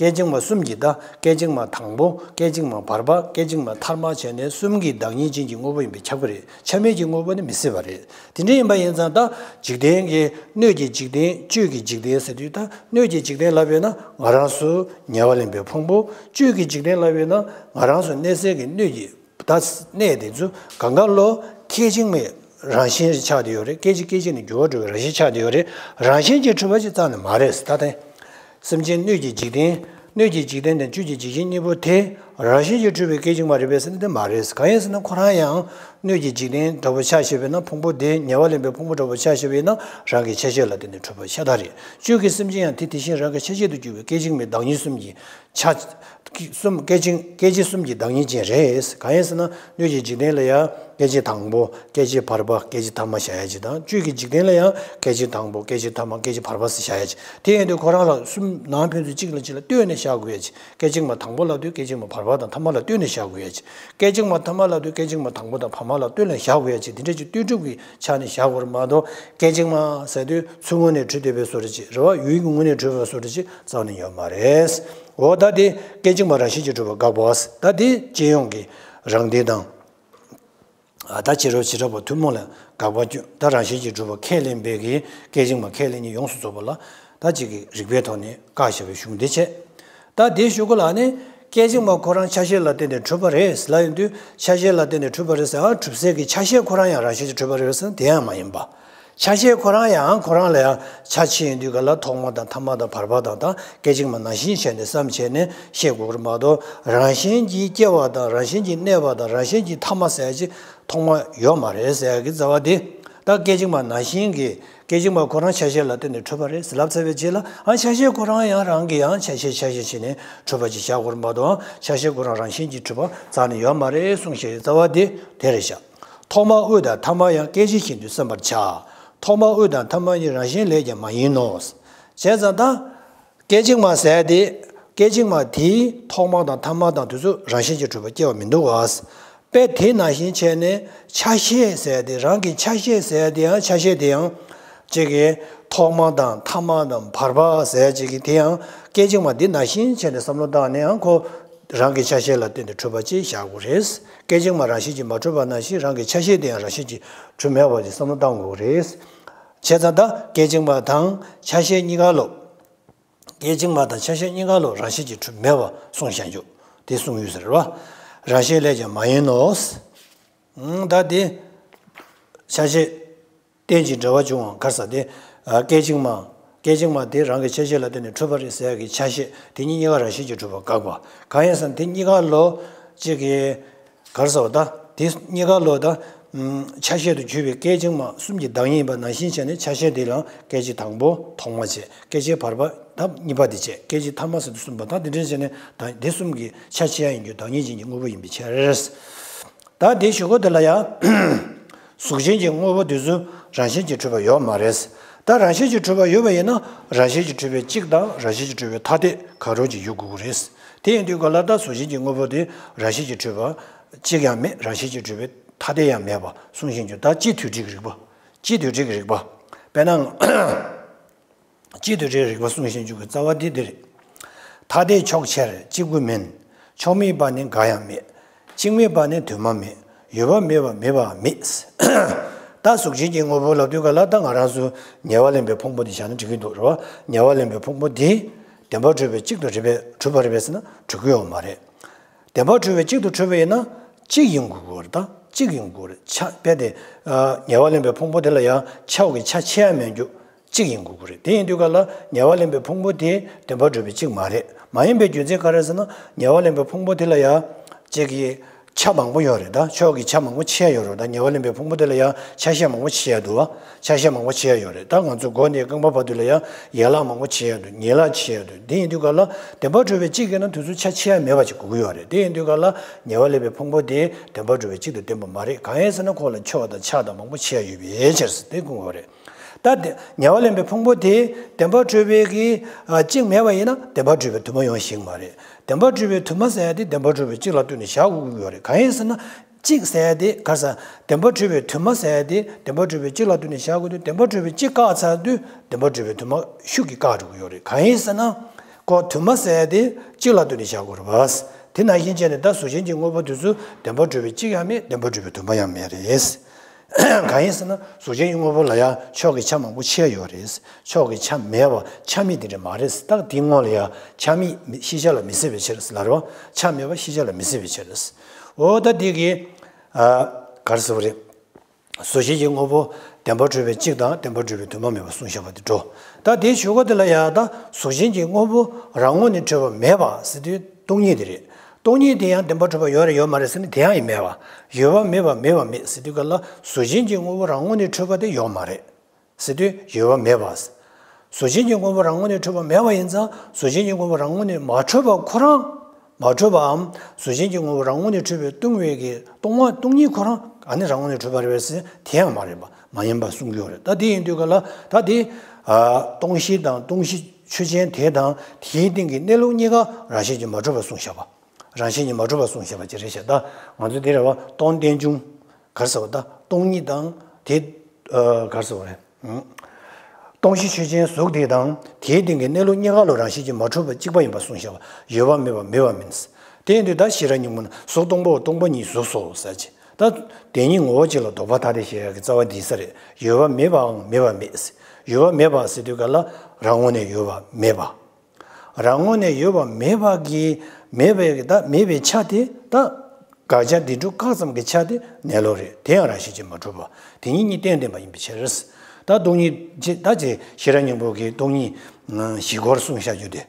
སྐད་ཅིག་མ་གསུམ་གྱི་ད་སྐད་ཅིག་མ་དང་པོ། སྐད་ཅིག་མ་བར་པ། སྐད་ཅིག་མ་ཐ་མ་བྱས་ནས་གསུམ་གྱི་བདག་ཉིད་ཅན་གྱི་དངོས་པོ་ཡིན་པས་ཁྱབ་ཀྱི་རེད། ཆ་མེད་ཀྱི་དངོས་པོ་ནི་མི་སྲིད་པ་རེད། དེ་འདྲ་ཡིན་པ་ཡིན་ཙང་ད་འཇིག་རྟེན་གྱི་སྣོད་ཀྱི་འཇིག་རྟེན་བཅུད་ཀྱི་འཇིག་རྟེན་ཟེར་དུས་ད་སྣོད་ཀྱི་འཇིག་རྟེན་ལབ་ཡོད་ན་ང་རང་ཚོ་ཉེ་བར་ལེན་པའི་ཕུང་པོ། བཅུད་ཀྱི་འཇིག་རྟེན་ལབ་ཡོད་ན་ང་རང་ཚོ་གནས་སའི་གི་སྣོད་ཀྱི། ད་གནས་དེ་ཚོ་གང་ག་ལོ་སྐད་ཅིག་མའི་རང་བཞིན་ཆགས་བསྡད་ཡོད་རེད། སྐད་ཅིག་སྐད་ཅིག་ནས་འགྱུར་བ་འགྲོ་བའི་རང་བཞིན་ཆགས་བསྡད་ཡོད་རེད། རང་བཞིན་གྱིས་གྲུབ་པ་ཅིག་རྩ་ནས་མ་རེད། ད་ལྟ་སེམས་ཅན་སྣོད་ཀྱི་འཇིག་རྟེན། སྣོད་ཀྱི་འཇིག་རྟེན་དང་བཅུད་ཀྱི་འཇིག་རྟེན་གཉིས་པོ་དེ་རང་བཞིན་གྱིས་གྲུབ་པའི་སྐད་ཅིག་མ་རེད་པས་ཟེར་ན་དེ་མ་རེད། གང་ཡིན་ཟེར་ན་ཁོ་རང་ཡང་སྣོད་ཀྱི་འཇིག་རྟེན་འདྲ་པོ་ཆ་བཞག་པ་ཡིན་ན། ཕུང་པོ་དེ་ཉེ་བར་ལེན་པའི་ཕུང་པོ་འདྲ་པོ་ཆ་བཞག་པ་ཡིན་ན་རང་གི་ཆ་ཤས་ལ་བརྟེན་ནས་གྲུབ་པ་ཤ་སྟག་རེད། བཅུད་ཀྱི་སེམས་ཅན་ཡང་དེ་དེ་བཞིན་རང་གི་ཆ་ཤས་སུ་གྱུར་པའི་སྐད་ཅིག་མའི་བདག་ཉིད་གསུམ་གྱི་ཆ། གསུམ། སྐད་ཅིག་སྐད་ཅིག་གསུམ་གྱི་བདག་ཉིད་ཅན་རེད། གང་ཡིན་ཟེར་ན་སྣོད་ཀྱི་འཇིག་རྟེན་ལ་ཡང་སྐད་ཅིག་དང་པོ། སྐད་ཅིག་བར་པ། སྐད་ཅིག་ཐ་མ་བཞག་ཡ་ཅིག་དང་། བཅུད་ཀྱི་འཇིག་རྟེན་ལ་ཡང་སྐད་ཅིག་དང་པོ། སྐད་ཅིག་ཐ་མ། སྐད་ཅིག་བར་པ་ཟེར་བཞག་ཡ་ཅིག་དེ་ཡིན་དུས་ཁོ་རང་ལ་གསུམ་ནང་ཕན་ཚུན་གཅིག་ལ་གཅིག་ལ་ལྟོས་ནས་བཞག་དགོས་ཡ་ཅིག་སྐད་ཅིག་མ་དང་པོ་ལབ་དུས་སྐད་ཅིག་མ་བར་པ་དང་ཐ་མ་ལ་ལྟོས་ནས་བཞག་དགོས་ཡ་ཅིག་སྐད་ཅིག་མ་ཐ་མ་ལབ་དུས་སྐད་ཅིག་མ་དང་པོ་དང་བར་མ་ལ་ལྟོས་ནས་བཞག་དགོས་ཡ་ཅིག་དེ་འདྲ་ཅིག་ལྟོས་གྲུབ་ཀྱི་ཆ་ནས་བཞག་དགོས་རེད་མ་གཏོགས། སྐད་ཅིག་མ་ཟེར་དུས་ཚུར་ངོས་ནས་གྲུབ་བསྡད་པའི་བཟོ་འདྲ་ཅིག་རེད་བ། ཡུལ་གྱི་ངོས་ནས་གྲུབ་པའི་བཟོ་འདྲ་ཅིག་རྩ་ནས་ཡོད་མ་རེད། འོ་ད་དེ་སྐད་ཅིག་མ་རང་བཞིན་གྱིས་གྲུབ་པ་དགག་པ། ད་དེ་སྤྱི་ཡོངས་ཀྱི་རང་སྡེ་དང་། ཨ་ད་བྱེ་བྲག་བྱེ་བྲག་པ་ཐུན་མོང་ལ་དགག་པ་བསྐྱོན། ད་རང་བཞིན་གྱིས་གྲུབ་པ་ཁས་ལེན་པའི་གི་སྐད་ཅིག་མ་ཁས་ལེན་གཉིས་ཡོངས་སུ་རྫོགས་པ་ལ་ད་ཅིག་གི་རིགས་པའི་ཐོག་ནས་བཀག་བཞག་པའི་གཞུང་འདི་བྱས། ད་དེའི་གཞུག་གུ་ལ་ནི་སྐད་ཅིག་མ་ཁོ་རང་ཆ་ཤས་ལ་བརྟེན་ནས་གྲུབ་པ་རེད་ལབ་ཡོང་དུས། ཆ་ཤས་ལ་བརྟེན་ནས་གྲུབ་པ་རེད་ཟེར། ཨ་གྲུབ་སའི་གི་ཆ་ཤས་ཁོ་རང་ཡང་རང་བཞིན་གྱིས་གྲུབ་པ་རེད་ཟེར་ན་དེ་ཡང་མ་ཡིན་པ། ཆ་ཤས་ཁོ་རང་ཡང་ཁོ་རང་ལ་ཡང་ཆ་ཕྱེ་ཡོང་དུས་ག་ལ་ཐོག་མ་དང་ཐ་མ་དང་བར་པ་དང་། ད་སྐད་ཅིག་མ་ནང་བཞིན་བྱས་ནས་བསམ་བྱས་ནས་བཤད་དགོས་ཀྱི་རེད་མ་གཏོགས། རང་བཞིན་གྱིས་སྐྱེ་བ་དང་རང་བཞིན་གྱིས་གནས་པ་དང་རང་བཞིན་གྱིས་ཐ་མ་ཟེར་ཅིག་ཐོག་མ་ཡོད་མ་རེད་ཟེར་གྱི་རྩ་བ་དེ། ད་སྐད་ཅིག་མ་ནང་བཞིན་གྱི་སྐད་ཅིག་མ་ཁོ་རང་ཆ་ཤས་ལ་བརྟེན་ནས་གྲུབ་པ་རེད་ཟེར་ལབ་ཚར་བའི་རྗེས་ལ། ཨ་ཆ་ཤས་ཁོ་རང་ཡང་རང་གི་ཡང་ཆ་ཤས་ཆ་ཤས་བྱས་ནས་གྲུབ་པ་ཅིག་བཞག་དགོས་རེད་མ་གཏོགས། ཨ་ཆ་ཤས་ཁོ་རང་རང་བཞིན་གྱིས་གྲུབ་པ་རྩ་ནས་ཡོད་མ་རེད་གསུངས་བཞག་ཡོད། རྩ་བ་དེ་དེ་རེད་ཤག་ཐོག་མ་དབུས་དང་ཐ་མ་ཡང་སྐད་ཅིག་བཞིན་དུ་བསམ་པར་བྱ། ཐོག་མ་དབུས་དང་ཐ་མ་གཉིས་རང་བཞིན་ལས་ཀྱང་མ་ཡིན་ནོ། བྱས་ཙང་ད། སྐད་ཅིག་མ་ཟེར་དེ། སྐད་ཅིག་མ་དེའི་ཐོག་མ་དང་ཐ་མ་དང་དེ་ཚོ་རང་བཞིན་གྱིས་གྲུབ་པ་སྐྱེ་བ་མི་འདུག་ག་དཔེ་དེ་ནང་བཞིན་བྱས་ནས་ཆ་ཤས་ཟེར་ཏེ་རང་གི་ཆ་ཤས་ཟེར་ཏེ་ཡང་ཆ་ཤས་དེ་ཡང་གཅིག་གི་ཐོག་མ་དང་ཐ་མ་དང་བར་པ་ཟེར་གཅིག་གི་དེ་ཡང་སྐད་ཅིག་མ་འདི་ནང་བཞིན་བྱས་ནས་བསམ་བློ་བཏང་ནས་ཡང་ཁོ་རང་གི་ཆ་ཤས་ལ་བརྟེན་ནས་གྲུབ་པ་ཅིག་བཞག་དགོས་རེད། སྐད་ཅིག་མ་རང་བཞིན་གྱིས་མ་གྲུབ་པ་ནང་བཞིན་རང་གི་ཆ་ཤས་དེ་ཡང་རང་བཞིན་གྱིས་གྲུབ་མེད་པ་ཅིག་བསམ་བློ་བཏང་དགོས་རེད། བྱས་ཙང་ད་སྐད་ཅིག་མ་དང་ཆ་ཤས་གཉིས་ཀ་ལོ། སྐད་ཅིག་མ་དང་ཆ་ཤས་གཉིས་ཀ་ལོ་རང་བཞིན་གྱིས་གྲུབ་མེད་པ་གསུངས་བཞག་རྒྱུ་དེ་གསུངས་ཡོད་ཟེར་བ། རང་བཞིན་ལས་ཀྱང་མ་ཡིན་ནོ། ཨང་། ད་དེ་ཆ་ཤས་རྟེན་ཅིང་འབྲེལ་བར་འབྱུང་བ་ག་རེ་ཟེར་དེ། ཨ། སྐད་ཅིག་མ། སྐད་ཅིག་མ་དེ་རང་གི་ཆ་ཤས་ལ་བརྟེན་ནས་གྲུབ་པ་རེད་ཟེར་ཡག་གི་ཆ་ཤས་དེ་གཉིས་གཉིས་ཀ་རང་བཞིན་གྱིས་གྲུབ་པ་དགག་པ། གང་ཡིན་ཟེར་ན་དེ་གཉིས་ཀ་ལོ་གཅིག་གི་ག་རེ་ཟེར་བ། ད་དེ་གཉིས་ཀ་ལོ་ད་ཨམ། ཆ་ཤས་སུ་གྱུར་པའི་སྐད་ཅིག་མ་གསུམ་གྱི་བདག་ཉིད་ཡིན་པ་ནང་བཞིན་བྱས་ནས་ཆ་ཤས་དེ་ལ་སྐད་ཅིག་དང་པོ་ཐོག་མ་བྱས། སྐད་ཅིག་བར་པ་ད་གཉིས་པ་དེ་བྱས། སྐད་ཅིག་ཐ་མ་ཟེར་དུས་གསུམ་པ། ད་དེ་འདྲ་བྱས་ནས་ད་དེ་གསུམ་གྱི་ཆ་ཕྱེ་ཡ་ཡིན་རྒྱུ་བདག་ཉིད་ཅན་གྱི་དངོས་པོ་ཡིན་པའི་ཕྱིར། ད་དེ་གཞུག་གུ་དེ་ལ་ཡང་གཟུགས་ཅན་གྱི་དངོས་པོ་དེ་ཚོ་རང་བཞིན་གྱིས་གྲུབ་པ་ཡོད་མ་རེད། ད་རང་བཞིན་གྱིས་གྲུབ་པ་ཡོད་པ་ཡིན་ན་རང་བཞིན་གྱིས་གྲུབ་པའི་གཅིག་དང་རང་བཞིན་གྱིས་གྲུབ་པའི་ཐ་དད་གང་རུང་ཅིག་ཡོད་དགོས་ཀྱི་རེད། དེ་ཡིན་དུས་ག་ལ་ད་གཟུགས་ཅན་གྱི་དངོས་པོ་དེ་རང་བཞིན་གྱིས་གྲུབ་པ་གཅིག་ཡང་མེད། རང་བཞིན་གྱིས་གྲུབ་པའི་ཐ་དད་ཡང་མེད་པ་གསུངས་བཞིན་རྒྱུ། ད་སྤྱི་དུས་འགྲིག་གི་རིགས་པ། སྤྱི་དུས་འགྲིག་གི་རིགས་པ། དཔེར་ན། སྤྱི་དུས་འགྲིག་གི་རིགས་པ་གསུངས་བཞིན་རྒྱུ་གི་རྩ་བ་འདི་འདི་རེད། ཐ་དད་ཕྱོགས་ཆར་གཅིག་པུ་མིན། ཕྱོགས་མེད་པ་ནི་འགའ་ཡང་མེད། གཅིག་མེད་པ་ནི་དུ་མ་མེད། ཡོད་པ་མེད་པ་མེད་པའང་མེད། ད་གཟུགས་ཅན་གྱི་དངོས་པོ་ལབ་དུས་ག་ལ་ད་ང་རང་ཚོ་ཉེ་བར་ལེན་པའི་ཕུང་པོ་འདི་བཞག་ན་འགྲིག་གི་འདུག་རེད་བ། ཉེ་བར་ལེན་པའི་ཕུང་པོ་འདི་བདེན་པར་གྲུབ་པའི་གཅིག་ཏུ་རེད་པས་གྲུབ་པ་རེད་པས་ཟེར་ན་གྲུབ་ཀྱི་ཡོད་མ་རེད། བདེན་པར་གྲུབ་པའི་གཅིག་ཏུ་གྲུབ་པ་ཡིན་ན་གཅིག་ཡིན་དགོས་ཀྱི་རེད། ད་གཅིག་ཡིན་དགོས་རེད། ཆ་དཔེ་དེ། ཨ། ཉེ་བར་ལེན་པའི་ཕུང་པོ་དེ་ལ་ཡང་ཆ་གི་ཆ་ཕྱེ་ཡ་མེད་རྒྱུ་གཅིག་ཡིན་དགོས་ཀྱི་རེད། དེ་ཡིན་དུས་ག་ལ་ཉེ་བར་ལེན་པའི་ཕུང་པོ་དེ་བདེན་པར་གྲུབ་པའི་གཅིག་མ་རེད། མ་ཡིན་པའི་རྒྱུ་མཚན་ག་རེ་ཟེར་ན་ཉེ་བར་ལེན་པའི་ཕུང་པོ་དེ་ལ་ཡང་གཅིག་གི་ཆ་མང་པོ་ཡོད་རེད། ད་ཕྱོགས་ཀྱི་ཆ་མང་པོ་ཕྱེ་ཡ་ཡོད་རེད། ད་ཉེ་བར་ལེན་པའི་ཕུང་པོ་དེ་ལ་ཡང་ཆ་ཤས་མང་པོ་ཕྱེ་ཡ་འདུག་བ། ཆ་ཤས་མང་པོ་ཕྱེ་ཡ་ཡོད་རེད། ད་ང་ཚོ་སྒོ་ནས་རྐང་པ་བར་དུ་ལ་ཡང་ཡན་ལག་མང་པོ་ཕྱེ་ཡ་འདུག་ཉིས་ལག་ཕྱེ་ཡ་འདུག་དེ་ཡིན་དུས་ག་ལ་བདེན་པར་གྲུབ་པའི་གཅིག་ཡིན་ན་དེ་ཚོ་ཆ་ཕྱེ་ཡ་མེད་པ་ཅིག་དགོས་ཀྱི་ཡོད་རེད། དེ་ཡིན་དུས་ག་ལ་ཉེ་བར་ལེན་པའི་ཕུང་པོ་དེ་བདེན་པར་གྲུབ་པའི་གཅིག་ཏུ་བསྟན་པ་མ་རེད། གང་ཡིན་ཟེར་ན་ཁོ་ལ་ཕྱོགས་དང་ཆ་དང་མང་པོ་ཕྱེ་ཡ་ཡོད་པའི་ཕྱིར་ཟེར་དེ་གསུངས་པ་རེད། ད་དེ་ཉེ་བར་ལེན་པའི་ཕུང་པོ་དེ་བདེན་པར་གྲུབ་པའི་གི་ཨ་གཅིག་མེད་པ་ཡིན་ན་བདེན་པར་གྲུབ་པའི་དུ་མ་ཡོང་ཞིག་མ་རེད། བདེན་པར་གྲུབ་པའི་དུ་མ་ཟེར་ཡ་དེ་བདེན་པར་གྲུབ་པའི་གཅིག་ལ་ལྟོས་ནས་བཞག་དགོས་ཀྱི་ཡོད་རེད། གང་ཡིན་ཟེར་ན། གཅིག་ཟེར་ཡ་དེ་ག་རེ་ཟེར། བདེན་པར་གྲུབ་པའི་དུ་མ་ཟེར་ཡ་དེ་བདེན་པར་གྲུབ་པའི་གཅིག་ལ་ལྟོས་ནས་བཞག་དགོས་དུས་བདེན་པར་གྲུབ་པའི་གཅིག་བཀག་ཚར་དུས་བདེན་པར་གྲུབ་པའི་དུ་མ་ཤུགས་ཀྱིས་བཀག་འགྲོ་གི་ཡོད་རེད། གང་ཡིན་ཟེར་ན། ཁོ་དུ་མ་ཟེར་ཡ་དེ་གཅིག་ལ་ལྟོས་ནས་བཞག་དགོས་རེད་བ། དེ་ནང་བཞིན་བྱས་ནས་ད་གཟུགས་ཅན་གྱི་དངོས་པོ་དེ་ཚོ་བདེན་པར་གྲུབ་པའི་གཅིག་ཡང་མེད། བདེན་པར་གྲུབ་པའི་དུ་མ་ཡང་མེད་རེད། གང་ཡིན་ཟེར་ན་གཟུགས་ཅན་གྱི་དངོས་པོ་ལ་ཡང་ཕྱོགས་ཀྱི་ཆ་མང་པོ་ཕྱེ་ཡོད་རེད། ཕྱོགས་ཀྱི་ཆ་མེད་པ་ཆ་མེད་དེ་འདྲ་མ་རེད། ད་དེའི་སྔོན་ལ་ཡང་ཆ་མེད་ཤེས་བྱ་ལ་མི་སྲིད་པའི་ཕྱིར་ཟེར་ལབ་རེད་བ། ཆ་མེད་པ་ཤེས་བྱ་ལ་མི་སྲིད་པའི་ཕྱིར། འོ་ད་འདི་གི་ཨ་ག་རེ་ཟེར་བ་རེད། གཟུགས་ཅན་གྱི་དངོས་པོ་བདེན་པར་གྲུབ་པའི་གཅིག་དང་བདེན་པར་གྲུབ་པའི་དུ་མ་མེད་པ་གསུངས་བཞག་པ་དེ་འགྲོ། ད་དེའི་གཞུག་གུ་དེ་ལ་ཡང་ད་གཟུགས་ཅན་གྱི་དངོས་པོ་རང་ངོས་ནས་གྲུབ་པ་མེད་པ་ཟེར་དུས་སྟོང་ཉིད་དེ་རེད། སྟོང་ཉིད་དེ་ཡང་བདེན་པར་གྲུབ་པ་ཡོད་རེད་ཡོད་མ་རེད་ཟེར་ན་དེ་ཡང་ཡང་མེད་པ། ཡོད་པ་མེད་པ་མེད་པ་མེད་ཟེར་དུས་ག་ལ་གཟུགས་ཅན་གྱི་དངོས་པོ་རང་ངོས་ནས་གྲུབ་པ་དེ་ཡོད་མ་རེད། ཟེར་དུས་ཡོད་པ་མེད་པ། གཟུགས་ཅན་གྱི་དངོས་པོ་རང་ངོས་ནས་གྲུབ་པ་མེད་པ་ཡིན་ཙང་གཟུགས་ཅན་གྱི་དངོས་པོ་རང་ངོས་ནས་མ་གྲུབ་པ་ཁོ་རང་མ་གྲུབ་པའམ་གཟུགས་ཅན་གྱི་དངོས་པོ་རང་ངོས་ནས་གྲུབ་པའི་སྟོང་པའི་གི་སྟོང་པ་སྟོང་ཉིད་ཁོ་རང་ཨ་ནི་རང་ངོས་ནས་གྲུབ་པ་རེད་པས་ཟེར་དེ་ཡང་མ་རེད་པ། མ་ཡིན་པ་གསུང་གི་ཡོད་རེད། ད་དེ་ཡིན་དུས་ག་ལ་ད་དེ་ཨ་སྟོང་གཞི་དང་སྟོང་གཞི་ཆོས་ཅན་དེ་དང་དེའི་སྟེང་གི་གནས་ལུགས་གཉིས་ཀ་རང་བཞིན་གྱིས་མ་གྲུབ་པ་གསུངས་བཞག་པ། རང་བཞིན་གྱིས་མ་གྲུབ་པ་གསུངས་བཞག་པ་ཅིག་རེད་ཤག་ད་ང་ཚོ་དེ་རེད་བ། སྟོང་རྟེན་འབྱུང་ག་རེ་ཟེར་བ། ད་སྟོང་ཉིད་དང་དེ་ཨ་ག་རེ་ཟེར་བ་རེད། སྟོང་གཞི་ཆོས་ཅན་གཟུགས་དེ་དང་དེའི་སྟེང་གི་གནས་ལུགས་གཉིས་ཀ་ལ་རང་བཞིན་གྱིས་མ་གྲུབ་པ་གཅིག་པ་ཡིན་པ་གསུངས་བཞག་པ། ཡོད་པ་མེད་པ་མེད་པ་མིན། དེ་ཡིན་དུས་ད་ཤེས་རབ་སྙིང་པོ་ན་གཟུགས་སྟོང་པའོ། སྟོང་པ་ཉིད་གཟུགས་སོ་ཟེར་གྱི། ད་དེ་ཉིད་ངོ་བོ་གཅིག་ལ་ལྡོག་པ་ཐ་དད་ཞེས་ཡག་གི་རྩ་བ་འདི་ས་རེད། ཡོད་པ་མེད་པའང་མེད་པ་མེད། ཡོད་པ་མེད་པ་ཟེར་དུས་ག་ལ་རང་ངོས་ནས་ཡོད་པ་མེད་པ། རང་ངོས་ནས་ཡོད་པ་མེད་པ་གི་མེད་པའི་གི་ད་མེད་པའི་ཆ་དེ་ད་དགག་བྱ་འདི་འགྲུབ་བཀག་ཙམ་གྱི་ཆ་དེ་གནས་ལུགས་རེད། དེ་ཡང་རང་བཞིན་གྱིས་མ་གྲུབ་པ། དེ་ཉིད་གཉིས་བརྟེན་བརྟེན་པ་ཡིན་པའི་ཕྱིར། ད་སྟོང་ཉིད་ཅེས་ད་ཅེས་ཤེས་རབ་སྙིང་པོ་གི་སྟོང་ཉིད་བཞི་སྐོར་གསུངས་བཞག་རྒྱུ་དེ།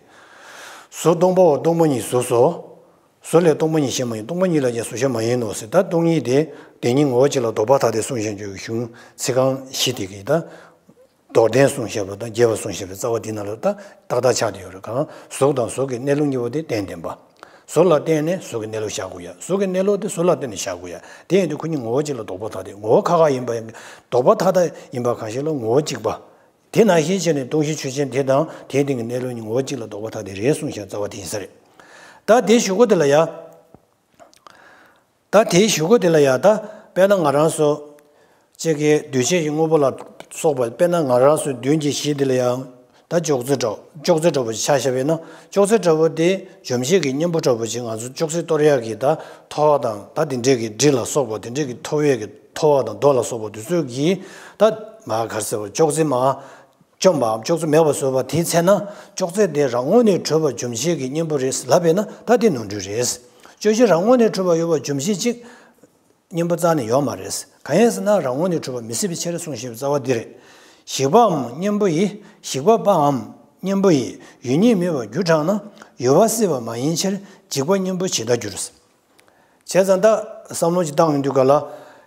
གཟུགས་སྟོང་པའོ། སྟོང་པ་ཉིད་གཟུགས་སོ། གཟུགས་ལས་སྟོང་པ་ཉིད་གཞན་མ་ཡིན། སྟོང་པ་ཉིད་ལས་ཀྱང་གཟུགས་གཞན་མ་ཡིན་ནོ་ཟེར། ད་སྟོང་ཉིད་དེ་དེ་ཉིད་ངོ་བོ་གཅིག་ལ་ལྡོག་པ་ཐ་དད་གསུངས་བཞག་རྒྱུ་གཞུང་ཚིག་རྐང་བཞི་དེ་གི་ད། མདོར་བསྟན་གསུངས་བཞག་པ་དང་རྒྱས་པ་གསུངས་བཞག་པའི་རྩ་བ་འདི་ནང་ལ་ད་ཏག་ཏག་ཆགས་བསྡད་ཡོད་རེད། གང་གཟུགས་དང་གཟུགས་ཀྱི་གནས་ལུགས་གཉིས་པོ་དེ་བརྟེན་བརྟེན་པ། གཟུགས་ལ་བརྟེན་ནས་གཟུགས་ཀྱི་གནས་ལུགས་བཞག་དགོས་ཡ། གཟུགས་ཀྱི་གནས་ལུགས་དེ་གཟུགས་ལ་བརྟེན་ནས་བཞག་དགོས་ཡ། དེ་ཡིན་དུས་ཁོ་གཉིས་ངོ་བོ་གཅིག་ལ་ལྡོག་པ་ཐ་དད། ངོ་བོ་ཁ་ཁ་ཡིན་པ་ཡིན། ལྡོག་པ་ཐ་དད་ཡིན་པ་གང་ཞིག་ལ་ངོ་བོ་གཅིག་པ། དེ་ནང་བཞིན་བྱས་ནས་སྟོང་གཞི་ཆོས་ཅན་དེ་དང་དེའི་སྟེང་གི་གནས་ལུགས་གཉིས་ངོ་བོ་གཅིག་ལ་ལྡོག་པ་ཐ་དད་རེད་གསུངས་བཞག་རྩ་བ་དེ་ཡིན་ས་རེད། ད་དེ་གཞུག་གུ་དེ་ལ་ཡ། ད་དེའི་གཞུག་གུ་དེ་ལ་ཡང་ད་དཔེར་ན་ང་རང་ཚོ་གཅིག་གི་འདུས་བྱས་ཀྱི་དངོས་པོ་ལ་སོགས་པ། དཔེར་ན་ང་རང་ཚོའི་མདུན་གྱི་གཞི་དེ་ལ་ཡང་ད་ཅོག་ཙེ་འདྲ་ཅོག་ཙེ་འདྲ་པོ་ཞིག་ཆ་བཞག་པས་ན། ཅོག་ཙེ་འདྲ་པོ་དེ་འཇོམས་བྱེད་ཀྱི་གཉེན་པོ་འདྲ་པོ་ཞིག་ང་ཚོ་ཅོག་ཙེ་གཏོར་ཡག་གི་ད་ཐོ་བ་དང་། ད་དེ་འདྲས་ཀྱི་གྲི་ལ་སོགས་པ། དེ་འདྲས་ཀྱི་ཐོ་བས་ཀྱི་ཐོ་བ་དང་རྡོ་ལ་སོགས་པ་དེ་ཚོས་ཀྱིས་ད་མ་ག་རེ་ཟེར་བ། ཅོག་ཙེ་མ་བཅོམ་པའམ་ཅོག་ཙེ་མེད་པར་བཟོས་པ་དེའི་ཚེ་ན། ཅོག་ཙེ་དེ་རང་ངོས་ནས་གྲུབ་པ་འཇོམས་བྱེད་ཀྱི་གཉེན་པོ་རེད་ལབ་པས་ན། ད་དེ་ནོར་འཁྲུལ་རེད། སྤྱོད་བྱེད་རང་ངོས་ནས་གྲུབ་པ་ཡོད་པ་འཇོམས་བྱེད་ཅིག་གཉེན་པོ་རྩ་ནས་ཡོད་མ་རེད། གང་ཡིན་ཟེར་ན། རང་ངོས་ནས་གྲུབ་པ་མི་སྲིད་པའི་ཕྱིར་གསུངས་བཞིན་པའི་རྩ་བ་འདི་རེད། ཞིག་པའམ་གཉེན་པོ་ཡི། ཞིག་པ་པའམ་གཉེན་པོ་ཡི། ཡོད་ཉིད་མེད་པར་འགྱུར་དྲགས་ན། ཡོད་པ་སྲིད་པ་མ་ཡིན་ཕྱིར། འཇིག་པ་གཉེན་པོ་ཇི་ལྟར་འགྱུར། བྱས་ཙང་ད་བསམ་བློ་ཅིག་བཏང་ཡོང་དུས་ག་ལ།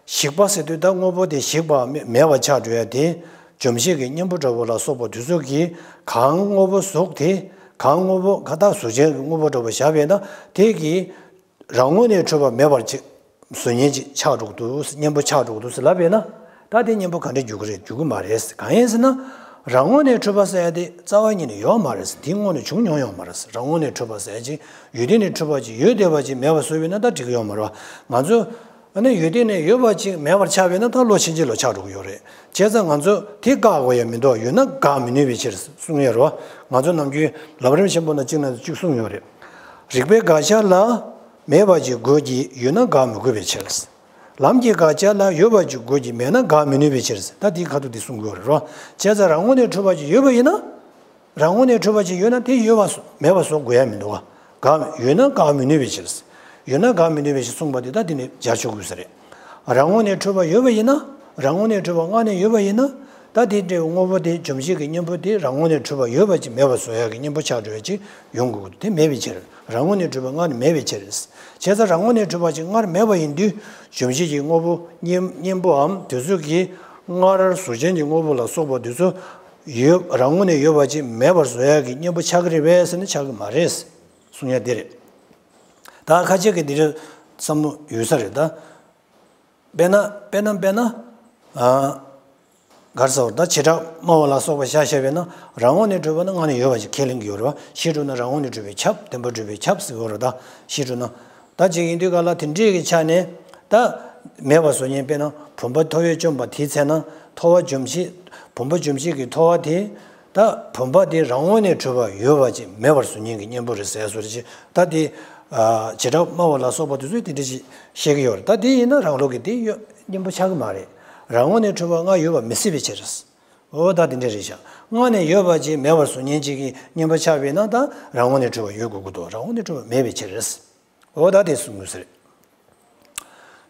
ཞིག་པ་ཟེར་དུས་ད་དངོས་པོ་དེ་ཞིག་པ་མེད་པ་ཆགས་འགྲོ་ཡ་དེ། འཇོམས་བྱེད་ཀྱི་གཉེན་པོ་འདྲ་པོ་ལ་སོགས་པ་དེ་ཚོ་གིས་གང་དངོས་པོ་གཟུགས་དེ། གང་དངོས་པོ་ཁ་དག་གཟུགས་ཅན་གྱི་དངོས་པོ་འདྲ་པོ་བཞག་པས་ན། དེ་གིས་རང་ངོས་ནས་གྲུབ་པ་མེད་པར་ཅིག་བཟོ་མཁན་ཅིག་ཆགས་འགྲོ་གི་འདུག་གཉེན་པོ་ཆགས་འགྲོ་གི་འདུག་ཟེར་ལབ་པས་ན། ད་དེ་གཉེན་པོ་ག་འདྲས་འགྱུར་གི་རེད། འགྱུར་གི་མ་རེད། གང་ཡིན་ཟེར་ན། རང་ངོས་ནས་གྲུབ་པ་ཟེར་ཡ་དེ་རྩ་བ་ཉིད་ནས་ཡོད་མ་རེད། དེ་སྔོན་ནས་བྱུང་མྱོང་ཡོད་མ་རེད། རང་ངོས་ནས་གྲུབ་པ་ཟེར་ཡ་ཅིག་ཡོད་དུས་ནས་གྲུབ་པ་ཅིག་ཡོད་བསྡད་པ་ཅིག་མེད་པ་བཟོས་པས་ན། ད་འགྲིག་གི་ཡོད་མ་རེད་པ། ང་ཚོ་ཨ་ནི་ཡོད་དུས་ནས་ཡོད་པ་ཅིག་མེད་པར་ཆགས་པས་ན། ད་བློ་ཕྱིན་ཅི་ལོག་ཆགས་འགྲོ་གི་ཡོད་རེད། བྱས་ཙང་ང་ཚོ་དེ་བཀག་དགོས་ཡ་མི་འདུག་ཡོད་ན་དགག་མི་ནུས་པའི་ཕྱིར་གསུངས་ཡོད་རེད་པ། ང་ཚོ་ནམ་རྒྱུན་ལམ་རིམ་ཆེན་པོ་ནང་གཅིག་ནང་གཅིག་གསུངས་ཡོད་རེད། རིགས་པས་དགག་བྱ་ལ། མེད་པ་ཅིག་དགོས་ཀྱི། ཡོད་ན་དགག་མི་དགོས་པའི་ཕྱིར། ལམ་གྱི་དགག་བྱ་ལ། ཡོད་པ་ཅིག་དགོས་ཀྱི། མེད་ན་དགག་མི་ནུས་པའི་ཕྱིར། ད་དེའི་ཁ་ཐུག་དེ་གསུང་དགོས་རེད་རོ། བྱས་ཙང་རང་ངོས་ནས་གྲུབ་པ་ཅིག་ཡོད་པ་ཡིན་ན། རང་ངོས་ནས་གྲུབ་པ་ཅིག་ཡོད་ན་དེ་ཡོད་པ་བཟོ། མེད་པ་བཟོ་དགོས་ཡ་མི་འདུག་ག་དགག་ཡོད་ན་དགག་མི་ནུས་པའི་ཕྱིར། ཡོད་ན་དགག་མི་ནུས་པའི་ཕྱིར་གསུངས་པ་དེ་ད་དེ་ནས་སྦྱར་ཆོག་དགོས་ས་རེད། རང་ངོས་ནས་གྲུབ་པ་ཡོད་པ་ཡིན་ན། རང་ངོས་ནས་གྲུབ་པ་སྔར་ནས་ཡོད་པ་ཡིན་ན། ད་དེ་འདྲའི་དངོས་པོ་དེ། འཇོམས་བྱེད་ཀྱི་གཉེན་པོ་དེ་རང་ངོས་ནས་གྲུབ་པ་ཡོད་པ་ཅིག་མེད་པ་བཟོ་ཡ་གི་གཉེན་པོ་ཆགས་འགྲོ་ཡ་ཅིག་ཡོང་དགོས་ཀྱི་འདུག་དེ་མེད་པའི་ཕྱིར། རང་ངོས་ནས་གྲུབ་པ་སྔར་ནས་མེད་པའི་ཕྱིར། བྱས་ཙང་རང་ངོས་ནས་གྲུབ་པ་ཅིག་སྔར་མེད་པ་ཡིན་དུས། འཇོམས་བྱེད་ཀྱི་དངོས་པོ་གཉེན་གཉེན་པོའམ་དེ་ཚོ་གིས་སྔར་གཟུགས་ཅན་གྱི་དངོས་པོ་ལ་སོགས་པ་དེ་ཚོ་ཡོད། རང་ངོས་ནས་ཡོད་པ་ཅིག་མེད་པར་བཟོ་ཡ་གི་གཉེན་པོ་ཆགས་ཀྱི་རེད་པས་ཟེར་ན་ཆགས་ཀྱི་མ་རེད་གསུང་ཡ་དེ་རེད། ད་ཁ་ཤས་ཀྱིས་འདི་འདྲ་བསམ་བློ་ཡོད་ས་རེད་ད། དཔེར་ན་དཔེར་ན་དཔེར་ན། ཨ། ག་རེ་ཟེར་བ། ད་བྱེ་བྲག་སྨྲ་བ་ལ་སོགས་པ་བཞག་བཞག་པས་ན། རང་ངོས་ནས་གྲུབ་པ་ནི་སྔར་ནས་ཡོད་པ་ཞིག་ཁས་ལེན་གྱི་ཡོད་རེད་པ། གཞི་གྲུབ་ན་རང་ངོས་ནས་གྲུབ་པས་ཁྱབ། བདེན་པར་གྲུབ་པས་ཁྱབ་ཟེར་གྱི་ཡོད་རེད་ད། གཞི་གྲུབ་ན། ད་ཅིག་ཡིན་དུས་ག་ལ་དེ་འདྲའི་གི་ཆ་ནས་ད་མེད་པ་བཟོ་མཁན། དཔེར་ན་བུམ་པ་ཐོ་བས་བཅོམ་པ་དེའི་ཚེ་ན། ཐོ་བ་འཇོམས་བྱེད། བུམ་པ་འཇོམས་བྱེད་ཀྱི་ཐོ་བ་དེ། ད་བུམ་པ་དེ་རང་ངོས་ནས་གྲུབ་པ་ཡོད་པ་ཅིག་མེད་པར་བཟོ་མཁན་གྱི་གཉེན་པོ་རེད་ཟེར་བཟོ་རེད་ཅེས། ད་དེ་ཨ་བྱེ་བྲག་སྨྲ་བ་ལ་སོགས་པ་དེ་ཚོས་དེ་འདྲ་ཞིག་བཤད་ཀྱི་ཡོད་རེད། ད་དེ་ཡིན་ན་རང་ལུགས་ཀྱི་དེ་ཡོད་གཉེན་པོ་ཆགས་ཀྱི་མ་རེད། རང་ངོས་ནས་གྲུབ་པ་སྔར་ཡོད་པ་མི་སྲིད་པའི་ཕྱིར། འོ་ད་དེ་འདྲ་རེད་ཤག་སྔར་ནས་ཡོད་པ་ཅིག་མེད་པར་བཟོ་མཁན་ཅིག་གི་གཉེན་པོ་ཆགས་པས་ན། ད་རང་ངོས་ནས་གྲུབ་པ་ཡོད་དགོས་ཀྱི་འདུག་རང་ངོས་ནས་གྲུབ་པ་མེད་པའི་ཕྱིར། འོ་ད་དེ་གསུང་དགོས་ཟེར།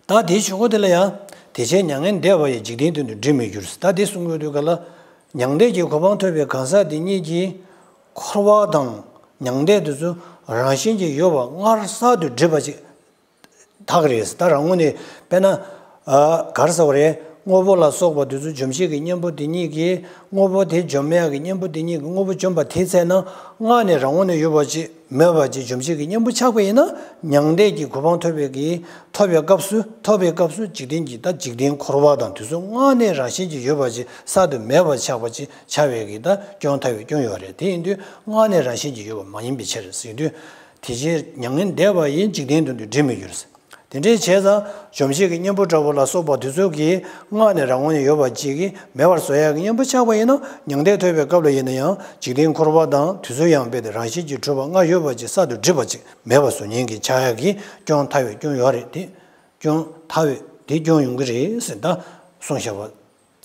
ད་དེའི་གཞུག་གུ་དེ་ལ་ཡང་། དེ་བྱས་མྱ་ངན་འདས་པ་ཡི། འཇིག་རྟེན་དོན་དུ་འགྲིབ་མི་འགྱུར། ད་དེ་གསུང་དགོས་དུས་ག་ལ། མྱང་འདས་ཀྱི་གོ་འཕང་ཐོབ་པའི་གང་ཟག་དེ་ཉིད་ཀྱིས་འཁོར་བ་དང་མྱང་འདས་དེ་ཚོ་རང་བཞིན་གྱིས་ཡོད་པ་སྔར་གསར་དུ་སྒྲིབ་པ་ཅིག་ཐག་རེད། ད་རང་ངོས་ནས་དཔེར་ན། ཨ། ག་རེ་ཟེར་བ་རེད། དངོས་པོ་ལ་སོགས་པ་དེ་ཚོ་འཇོམས་བྱེད་ཀྱི་གཉེན་པོ་དེ་ཉིད་ཀྱིས། དངོས་པོ་དེ་འཇོམས་ཡག་གི་གཉེན་པོ་དེ་ཉིད་ཀྱིས་དངོས་པོ་འཇོམས་པ་དེའི་ཚེ་ན། སྔར་ནས་རང་ངོས་ནས་ཡོད་པ་ཅིག་མེད་པ་ཅིག་འཇོམས་བྱེད་ཀྱི་གཉེན་པོ་ཆགས་པ་ཡིན་ན། མྱང་འདས་ཀྱི་གོ་འཕང་ཐོབ་པའི་གི་ཐོབ་པའི་སྐབས་སུ། ཐོབ་པའི་སྐབས་སུ་འཇིག་རྟེན་གྱི། ད་འཇིག་རྟེན་འཁོར་བ་དང་དེ་ཚོ་སྔར་ནས་རང་བཞིན་གྱིས་ཡོད་པ་ཅིག་གསར་དུ་མེད་པ་ཆགས་པ་ཅིག་ཆགས་པའི་གི་ད་སྐྱོན་ཐལ་བའི་སྐྱོན་ཡོད་རེད། དེ་ཡིན་དུས་སྔར་ནས་རང་བཞིན་གྱིས་ཡོད་པ་མ་ཡིན་པའི་ཕྱིར་ཟེར་དུས། དེ་ཕྱིར་མྱ་ངན་འདས་པ་ཡི། འཇིག་རྟེན་དོན་དུ་འགྲིབ་མི་འགྱུར། དེ་འདྲའི་བྱས་ཙང་འཇོམས་བྱེད་ཀྱི་གཉེན་པོ་འདྲ་པོ་ལ་སོགས་པ་དེ་ཚོ་གིས་སྔར་ནས་རང་ངོས་ནས་ཡོད་པ་ཅིག་གིས་མེད་པར་བཟོ་ཡག་གི་གཉེན་པོ་ཆགས་པ་ཡིན་ན། མྱང་འདས་ཐོབ་པའི་སྐབས་ལ་ཡིན་ན་ཡང་འཇིག་རྟེན་འཁོར་བ་དང་དེ་ཚོ་ཡང་རྦད་དེ་རང་བཞིན་གྱིས་གྲུབ་པ་སྔར་ཡོད་པ་ཅིག་གསར་དུ་སྒྲིབ་པ་ཅིག་མེད་པར་བཟོ་མཁན་གྱི་ཆགས་ཡག་གི་སྐྱོན་ཐལ་བའི་སྐྱོན་ཡོད་རེད། དེ་སྐྱོན་ཐལ་བའི་དེ་སྐྱོན་ཡོང་གི་རེད་ཟེར་ད་གསུངས་བཞག་པ།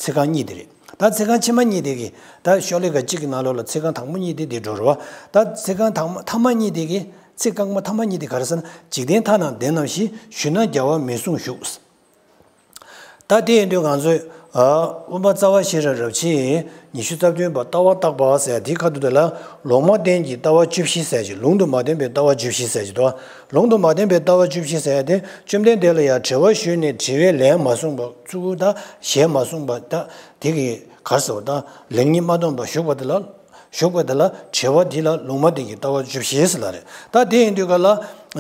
ཚིག་རྐང་གཉིས་དེ་རེད། ད་ཚིག་རྐང་ཕྱི་མ་གཉིས་དེ་གི། ད་ཤོ་ལོ་ཀ་གཅིག་གི་ནང་ལོགས་ལ་ཚིག་རྐང་དང་པོ་གཉིས་དེ་དེ་འགྲོ་རེད་པ། ད་ཚིག་རྐང་དང་མཐའ་མ་གཉིས་དེ་གི། ཚིག་རྐང་མ་མཐའ་མ་གཉིས་དེ་ག་རེ་ཟེར་ན། འཇིག་རྟེན་མཐའ་དང་ལྡན་ནམ་ཞེས། ཞུས་ན་རྒྱལ་བ་མི་གསུང་ཞུ། ད་དེ་ཡིན་དུས་ང་ཚོས། ཨ། དབུ་མ་རྩ་བ་ཤེས་རབ་རབ་བྱེད་ཉི་ཤུ་རྩ་བདུན་པ་ལྟ་བ་བརྟག་པ་ཟེར་དེའི་ཁ་ཐུག་དེ་ལ། ལུང་མ་བསྟན་གྱི་ལྟ་བ་བཅུ་བཞི་ཟེར་གྱི། ལུང་དུ་མ་བསྟན་པའི་ལྟ་བ་བཅུ་བཞི་ཟེར་གྱི་འདུག་ལུང་དུ་མ་བསྟན་པའི་ལྟ་བ་བཅུ་བཞི་ཟེར་དེ། བཅོམ་ལྡན་འདས་ལ་ཡང་དྲི་བ་ཞུས་ནས་དྲི་བའི་ལན་མ་གསུངས་པ། གཙུག་ད་ཞལ་མ་གསུངས་པ། ད་དེ་གི་ག་རེ་ཟེར་བ། ད་ལེགས་ཉེས་མ་སྟོན་པར་བཞུགས་པ་དེ་ལ། བཞུགས་པ་དེ་ལ་དྲི་བ་དེ་ལ་ལུང་མ་བསྟན་གྱི་ལྟ་བ་བཅུ་བཞི་ཟེར་ལབ་རེད། ད་དེ་ཡིན་དུས་ག་ལ།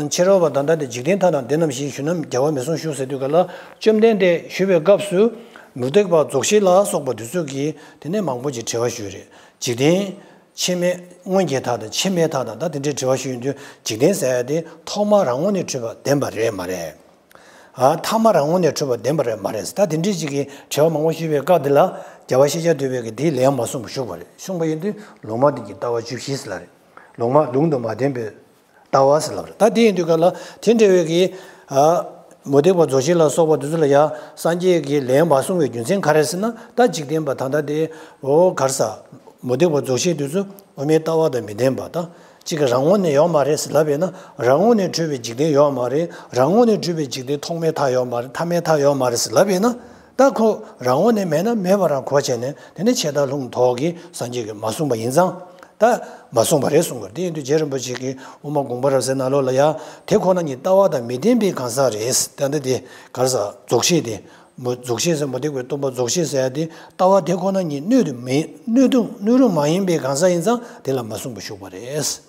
ཕྱི་རོལ་པ་ད་ལྟ་དེ་འཇིག་རྟེན་མཐའ་དང་ལྡན་ནམ་ཞེས་ཞུས་ན་རྒྱལ་བ་མི་གསུང་ཞུ་ཟེར་དུས་ག་ལ། བཅོམ་ལྡན་འདས་ཞུ་བའི་སྐབས་སུ། མུ་སྟེགས་པ་རྫོགས་བྱེད་ལ་སོགས་པ་དེ་ཚོས་ཀྱིས་དེ་ནས་མང་པོ་ཅིག་དྲི་བ་ཞུས་རེད། འཇིག་རྟེན་ཕྱི་མའི་སྔོན་གྱི་མཐའ་དང་ཕྱི་མའི་མཐའ་དང་། ད་དེ་འདྲའི་དྲི་བ་ཞུས་ཡོང་དུས། འཇིག་རྟེན་ཟེར་ཡ་དེ་ཐོག་མར་རང་ངོས་ནས་གྲུབ་པ་བདེན་པ་རེད་མ་རེད། ཨ། ཐ་མ་རང་ངོས་ནས་འཁྲུལ་པ་བདེན་པ་རེད་མ་རེད། ད་དེ་འདྲའི་ཅིག་གི་དྲི་བ་མང་པོ་ཞུས་པའི་སྐབས་དེ་ལ་རྒྱལ་བ་ཤེས་བྱ་ཐུབ་པས་ཀྱི་དེའི་ལན་མ་གསུངས་པ་བཞུགས་པ་རེད། གསུངས་པ་ཡིན་དུས་ལུང་མ་དེ་གི་ལྟ་བ་བཅུ་བཞི་ཟེར་ལ་རེད། ལུང་མ་ལུང་དུ་མ་བསྟན་པའི་ལྟ་བ་ཟེར་ལབ་རེད། ད་དེ་ཡིན་དུས་ག་ལ་དེ་འདྲ་བའི་གི། ཨ། མུ་སྟེགས་པ་རྫོགས་ཆེན་ལ་སོགས་པ་དེ་ཚོ་ལ་ཡང་སངས་རྒྱས་ཀྱི་ལན་མ་གསུངས་པའི་རྒྱུ་མཚན་ག་རེ་ཟེར་ན། ད་འཇིག་རྟེན་པ་ད་ལྟ་དེ། འོ་ག་རེ་ཟ། མུ་སྟེགས་པ་རྫོགས་ཆེན་དེ་ཚོ་དབུ་མའི་ལྟ་བ་དང་མི་ལྡན་པ་དང་། གཅིག་གི་རང་ངོས་ནས་ཡོད་མ་རེད་ཟེར་ལབ་པས་ན། རང་ངོས་ནས་འཁྲུལ་པའི་འཇིག་རྟེན་ཡོད་མ་རེད། རང་ངོས་ནས་འཁྲུལ་པའི་འཇིག་རྟེན་ཐོག་མའི་མཐའ་ཡོད་མ་རེད། ཐ་མའི་མཐའ་ཡོད་མ་རེད་ཟེར་ལབ་པས་ན། ད་ཁོ་རང་ངོས་ནས་མེད་ན་མེད་པ་རང་གོ་བྱས་ནས། དེ་ནས་ཆད་མཐར་ལྷུང་དོགས་ཀྱིས་སངས་རྒྱས་ཀྱིས་མ་གསུངས་པ་ཡིན་ཙང་། ད་མ་གསུངས་པ་རེད་གསུང་གི་རེད། དེ་ཡིན་དུས་རྗེ་རིན་པོ་ཆེ་གིས་དབུ་མ་དགོངས་པ་རབ་གསལ་ནང་ལོགས་ལ་ཡང་དེ་ཁོ་ན་ཉིད་ལྟ་བ་དང་མི་ལྡན་པའི་གང་ཟག་རེད། ད་ལྟ་དེ་ག་རེ་ཟ། རྫོགས་ཆེན་དེ། མུ་རྫོགས་ཆེན་ཟེར། མུ་སྟེགས་པའི་སྟོན་པ་རྫོགས་ཆེན་ཟེར་ཡ་དེ་ལྟ་བ་དེ་ཁོ་ན་ཉིད་སྣོད་དུ་མེད། སྣོད་དུ་སྣོད་རུང་མ་ཡིན་པའི་གང་ཟག་ཡིན་ཙང་དེ་ལ་མ་གསུངས་པ་བཞུགས་པ་རེད།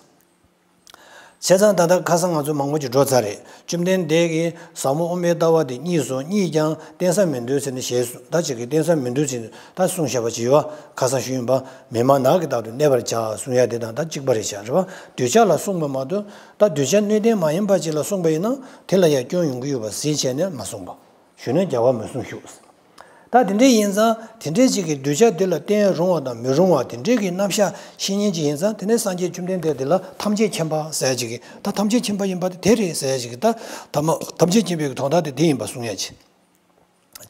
བྱས་ཙང་ད་ལྟ་ཁ་སང་ང་ཚོ་མང་པོ་ཅིག་འགྲོ་ཚར་རེད། བཅོམ་ལྡན་འདས་ཀྱིས་ཟབ་མོ་དབུ་མའི་ལྟ་བ་དེ་གཉིས་སོ། གཉིས་ཀྱང་བསྟན་ས་མི་འདུག་ཟེར་ནས་ཞེས་གསུངས། ད་ཅིག་གིས་བསྟན་ས་མི་འདུག་ཟེར་ནས་ད་གསུངས་བཞག་པ་ཅིག་ཡོད་པ། ཁ་སང་ཞུས་ཡིན་པ། མི་སྨྲ་ནགས་ཀྱི་བདག་ཏུ་གནས་པར་བྱ་གསུང་ཡ་དེ་དང་ད་གཅིག་པ་རེད་བཞག་རེད་པ། གདུལ་བྱ་ལ་གསུངས་པ་མ་གཏོགས། ད་གདུལ་བྱ་སྣོད་ལྡན་མ་ཡིན་པ་ཅིག་ལ་གསུངས་པ་ཡིན་ན་དེ་ལ་ཡང་སྐྱོན་ཡོང་གི་ཡོད་པ་གཟིགས་བྱས་ནས་མ་གསུངས་པ། ཞུས་ན་རྒྱལ་བ་མི་གསུང་ཞུ། ད་དེ་འདྲ་ཡིན་ཙང་དེ་འདྲའི་ཅིག་གི་གདུལ་བྱ་འདི་ལ་བསྟེན་རུང་བ་དང་མི་རུང་བ་དེ་འདྲའི་གི་རྣམ་གཞག་ཤེས་མཁན་ཅིག་ཡིན་ཙང་། དེ་ནས་སངས་རྒྱས་བཅོམ་ལྡན་འདས་དེ་ལ་ཐམས་ཅད་མཁྱེན་པ་ཟེར་ཅིག་གི། ད་ཐམས་ཅད་མཁྱེན་པ་ཡིན་པ་དེ་དེ་རེད་ཟེར་ཅིག་གི། ད་ཐམས་ཅད་མཁྱེན་པའི་གི་དོན་དག་དེ་དེ་ཡིན་པ་གསུང་ཡ་ཅིག།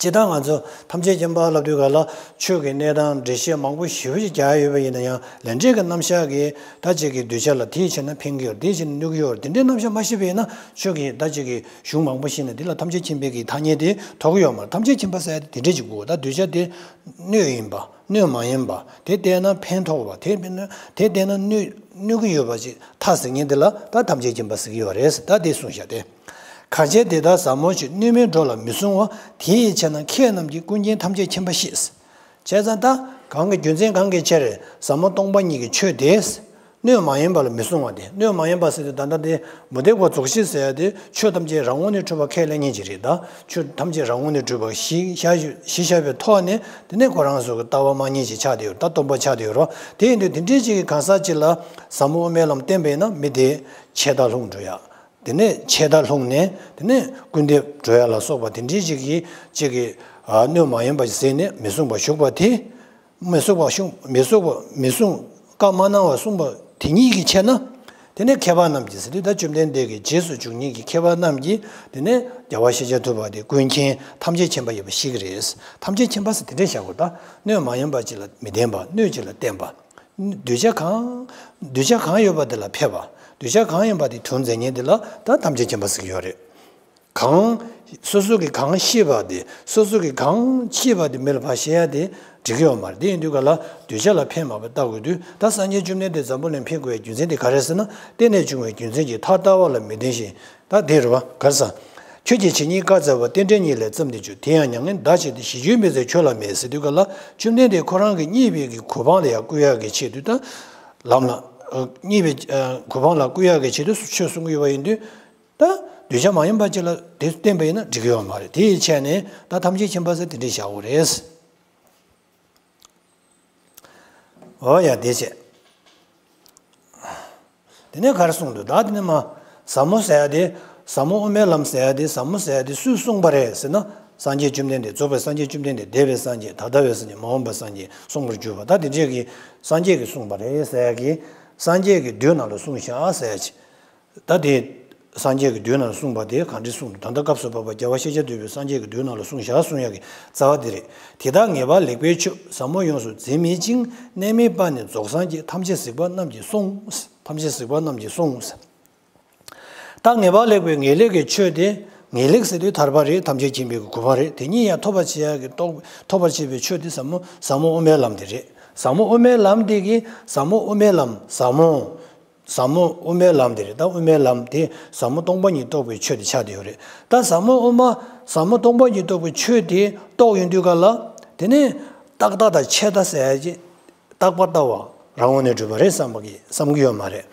སྤྱིར་བཏང་ང་ཚོ་ཐམས་ཅད་མཁྱེན་པ་ལབ་དུས་ག་ལ་ཆོས་ཀྱི་གནས་སྟངས་འགྲེལ་བཤད་མང་པོ་ཞེ་པོ་ཅིག་རྒྱག་ཡོད་པ་ཡིན་ན་ཡང་། ལས་འབྲས་ཀྱི་རྣམ་གཞག་གི་ད་ཅིག་གི་གདུལ་བྱ་ལ་དེ་བྱས་ན་ཕན་གྱི་ཡོད་རེད། དེ་བྱས་ན་གནོད་ཀྱི་ཡོད་རེད། དེ་འདྲའི་རྣམ་གཞག་མ་ཤེས་པ་ཡིན་ན་ཆོས་ཀྱི་ད་ཅིག་གི་གཞུང་མང་པོ་ཤེས་ནས་དེ་ལ་ཐམས་ཅད་མཁྱེན་པའི་གི་ཐ་སྙད་དེ་ཐོགས་ཀྱི་ཡོད་མ་རེད། ཐམས་ཅད་མཁྱེན་པ་ཟེར་ཡ་དེ་དེ་འདྲས་ཅིག་དགོས། ད་གདུལ་བྱ་དེ་སྣོད་ཡིན་པ། སྣོད་མ་ཡིན་པ། དེ་བལྟས་ན་ཕན་ཐོགས་པ། དེ་མིན་ན་དེ་བལྟས་ན་གནོད་གནོད་ཀྱི་ཡོད་པ་ཅིག་མཐའ་ཟེར་མཁན་དེ་ལ་ད་ཐམས་ཅད་མཁྱེན་པ་ཟེར་གྱི་ཡོད་རེད། ད་དེ་གསུངས་བཞག་སྟེ། གང་བྱས་དེ་དག་ཟབ་མོ་ཞིག་སྣོད་མིན་འགྲོ་ལ་མི་གསུང་བ། དེའི་ཕྱིར་ན་མཁས་རྣམས་ཀྱིས་ཀུན་མཁྱེན་ཐམས་ཅད་མཁྱེན་པ་ཤེས། བྱས་ཙང་ད་གང་གི་རྒྱུ་མཚན་གང་གི་ཕྱིར་ཟབ་མོ་སྟོང་པ་ཉིད་ཀྱི་ཆོས་དེ་སྣོད་མ་ཡིན་པ་ལ་མི་གསུང་བ་དེ། སྣོད་མ་ཡིན་པ་ཟེར་དུས་ད་ལྟ་དེ་མུ་སྟེགས་པ་རྫོགས་ཆེན་ཟེར་ཡ་དེ་ཆོས་ཐམས་ཅད་རང་ངོས་ནས་གྲུབ་པ་ཁས་ལེན་མཁན་ཅིག་རེད། ད་ཆོས་ཐམས་ཅད་རང་ངོས་ནས་གྲུབ་པ་གཞི་བཞག་གཞི་བཞག་པའི་ཐོག་ནས། དེ་ནས་ཁོ་རང་ཚོ་གི་ལྟ་བ་མ་ཉེས་ཅིག་ཆགས་བསྡད་ཡོད། ད་སྟོང་པ་ཆགས་བསྡད་ཡོད་རོ། དེ་ཡིན་དུས་དེ་འདྲའི་ཅིག་གི་གང་ཟག་ཅིག་ལ་ཟབ་མོ་དབུ་མའི་ལམ་བསྟན་པ་ཡིན་ན་མི་དེ་ཆད་མཐར་ལྷུང་འགྲོ་ཡ། དེ་ནས་ཆད་མཐར་ལྷུང་ནས་དེ་ནས་སྐུར་འདེབས་འགྲོ་ཡ་ལ་སོགས་པ་དེ་འདྲའི་ཅིག་གི་ཅིག་གི། ཨ། སྣོད་མ་ཡིན་པ་ཞིག་ཟེར་ནས་མི་གསུང་བར་ཞུགས་པ་དེ། མི་གསུང་བར་ཞུགས། མི་གསུང་བར་མི་གསུང་། བཀའ་མ་གནང་བར་གསུངས་པ་དེ་ཉིད་ཀྱི་ཕྱིར་ན། དེ་ནས་མཁས་པ་རྣམས་ཀྱིས་ཟེར་དུས་ད་བཅོམ་ལྡན་འདས་ཀྱི་རྗེས་སུ་འཇུག་མཁན་གྱི་མཁས་པ་རྣམས་ཀྱིས། དེ་ནས་རྒྱལ་བ་ཤེས་བྱ་ཐུབ་པ་དེ་ཀུན་མཁྱེན་ཐམས་ཅད་མཁྱེན་པ་ཡིན་པ་ཤེས་ཀྱི་རེད། ཐམས་ཅད་མཁྱེན་པ་ཟེར་དེ་འདྲས་བཞག་དགོས། ད་སྣོད་མ་ཡིན་པ་ཅིག་ལ་མི་བརྟེན་པ། སྣོད་ཅིག་ལ་བརྟེན་པ། གདུལ་བྱ་གང་། གདུལ་བྱ་གང་ཡོད་པ་དེ་ལ་ཕེབས་པ། གདུལ་བྱ་གང་ཡིན་པ་དེ་དོན་མཛད་མཁན་དེ་ལ་ད་ཐམས་ཅད་མཁྱེན་པ་ཟེར་གྱི་ཡོད་རེད། གང་། སོ་སོ་གིས་གང་ཤེས་པ་དེ། སོ་སོ་གིས་གང་ཤེས་པ་དེ་མི་ལ་ཕར་བཤད་ཡ་དེ་འགྲིག་གི་ཡོད་མ་རེད། དེ་ཡིན་དུས་ག་ལ་གདུལ་བྱ་ལ་ཕན་མ་ཕན་བལྟ་དགོས་དུས། ད་སངས་རྒྱས་བཅོམ་ལྡན་འདས་འཛམ་བུ་གླིང་ཕེབས་དགོས་པའི་རྒྱུ་མཚན་དེ་ག་རེ་ཟེར་ན། རྟེན་ནས་བྱུང་བའི་རྒྱུ་མཚན་གྱིས་ཐ་ལྟ་བ་ལ་མི་ལྡན་ཞིང་། ད་དེ་རེད་པ། ག་རེ་ཟ། ཁྱོད་ཀྱི་ཇི་སྙེད་བཀའ་སྩལ་པ། རྟེན་འབྲེལ་ཉིད་ལས་བརྩམས་ཏེ་བྱོས། དེ་ཡང་མྱ་ངན་འདའ་བྱེད་དེ། ཞི་རྒྱུའི་མི་བཟད་ཁྱོད་ལ་མེད། ཟེར་དུས་ག་ལ་བཅོམ་ལྡན་འདས་ཁོ་རང་གིས་རྙེད་པའི་གི་གོ་འཕང་ལ་ཡང་བཀོད་ཡག་གི་ཆེད་དུ། ད་ལམ་ལ། ཨ། རྙེད་པའི། ཨ། གོ་འཕང་ལ་བཀོད་ཡག་གི་ཆེད་དུ་ཆོས་གསུང་གི་ཡོད་པ་ཡིན་དུས། ད་གདུལ་བྱ་མ་ཡིན་པ་ཅིག་ལ་དེ་བསྟན་པ་ཡིན་ན་འགྲིག་གི་ཡོད་མ་རེད། དེ་ཡི་ཆ་ནས་ད་ཐམས་ཅད་མཁྱེན་པ་ཟེར་དེ་འདྲས་བཞག་དགོས་རེད། འོ་ཡ། དེ་བྱས། དེ་ནས་ག་རེ་གསུངས་འདུག། ད་དེ་ནས་མ། ཟབ་མོ་ཟེར་ཡ་དེ། ཟབ་མོ་དབུ་མའི་ལམ་ཟེར་ཡ་དེ་ཟབ་མོ་ཟེར་ཡ་དེ་སུས་གསུངས་པ་རེད་ཟེར་ན། སངས་རྒྱས་བཅོམ་ལྡན་འདས། རྫོགས་པའི་སངས་རྒྱས་བཅོམ་ལྡན་འདས། འདས་པའི་སངས་རྒྱས། ད་ལྟ་བའི་སངས་རྒྱས། མ་འོངས་པའི་སངས་རྒྱས། གསུངས་པར་གྱུར་པ། ད་དེ་འདྲས་ཀྱི་སངས་རྒྱས་ཀྱིས་གསུངས་པ་རེད་ཟེར་ཡ་གི། སངས་རྒྱས་ཀྱི་མདུན་ནང་ལ་གསུངས་བཞག་ཟེར་ཡ་ཅིག། ད་དེ་སངས་རྒྱས་ཀྱི་མདུན་ནང་གསུངས་པ་དེ་གང་འདྲ་གསུངས་འདུག། ད་ལྟ་སྐབས་སུ་བབ་པ་རྒྱལ་བ་ཤཱཀྱ་ཐུབ་པས་སངས་རྒྱས་ཀྱི་མདུན་ནང་ལ་གསུངས་བཞག་གསུང་ཡག་གི་རྩ་བ་འདི་རེད། དེ་དག་ངེས་པར་ལེགས་པའི་ཆོས། ཟབ་མོ་ཡོངས་སུ་འཛིན་མེད་ཅིང་། གནས་མེད་པ་ནི་རྫོགས་སངས་རྒྱས། ཐམས་ཅད་གཟིགས་པ་རྣམས་ཀྱིས་གསུངས། ཐམས་ཅད་གཟིགས་པ་རྣམས་ཀྱིས་གསུངས། ད་ངེས་པར་ལེགས་པའི་ངེས་ལེགས་ཀྱི་ཆོས་དེ། ངེས་ལེགས་ཟེར་དུས་ཐར་པ་རེད། ཐམས་ཅད་མཁྱེན་པའི་གོ་འཕང་རེད། དེ་གཉིས་ཡང་ཐོབ་པར་བྱེད་ཡག་གི་རྟོགས། ཐོབ་པར་བྱེད་པའི་ཆོས་དེ་ཟབ་མོ། ཟབ་མོ་དབུ་མའི་ལམ་དེ་རེད། ཟབ་མོ་དབུ་མའི་ལམ་དེ་གི། ཟབ་མོ་དབུ་མའི་ལམ། ཟབ་མོ། ཟབ་མོ་དབུ་མའི་ལམ་དེ་རེད། ད་དབུ་མའི་ལམ་དེ་ཟབ་མོ་སྟོང་པ་ཉིད་རྟོགས་པའི་ཆོས་དེ་ཆགས་བསྡད་ཡོད་རེད། ད་ཟབ་མོ་དབུ་མ། ཟབ་མོ་སྟོང་པ་ཉིད་རྟོགས་པའི་ཆོས་དེ་རྟོགས་ཡོང་དུས་ག་ལ། དེ་ནས་རྟག་པ་དང་ཆད་པ་ཟེར་ཡ་ཅིག། རྟག་པར་ལྟ་བ་རང་ངོས་ནས་གྲུབ་པ་རེད་བསམ་གི། བསམ་གི་ཡོད་མ་རེད།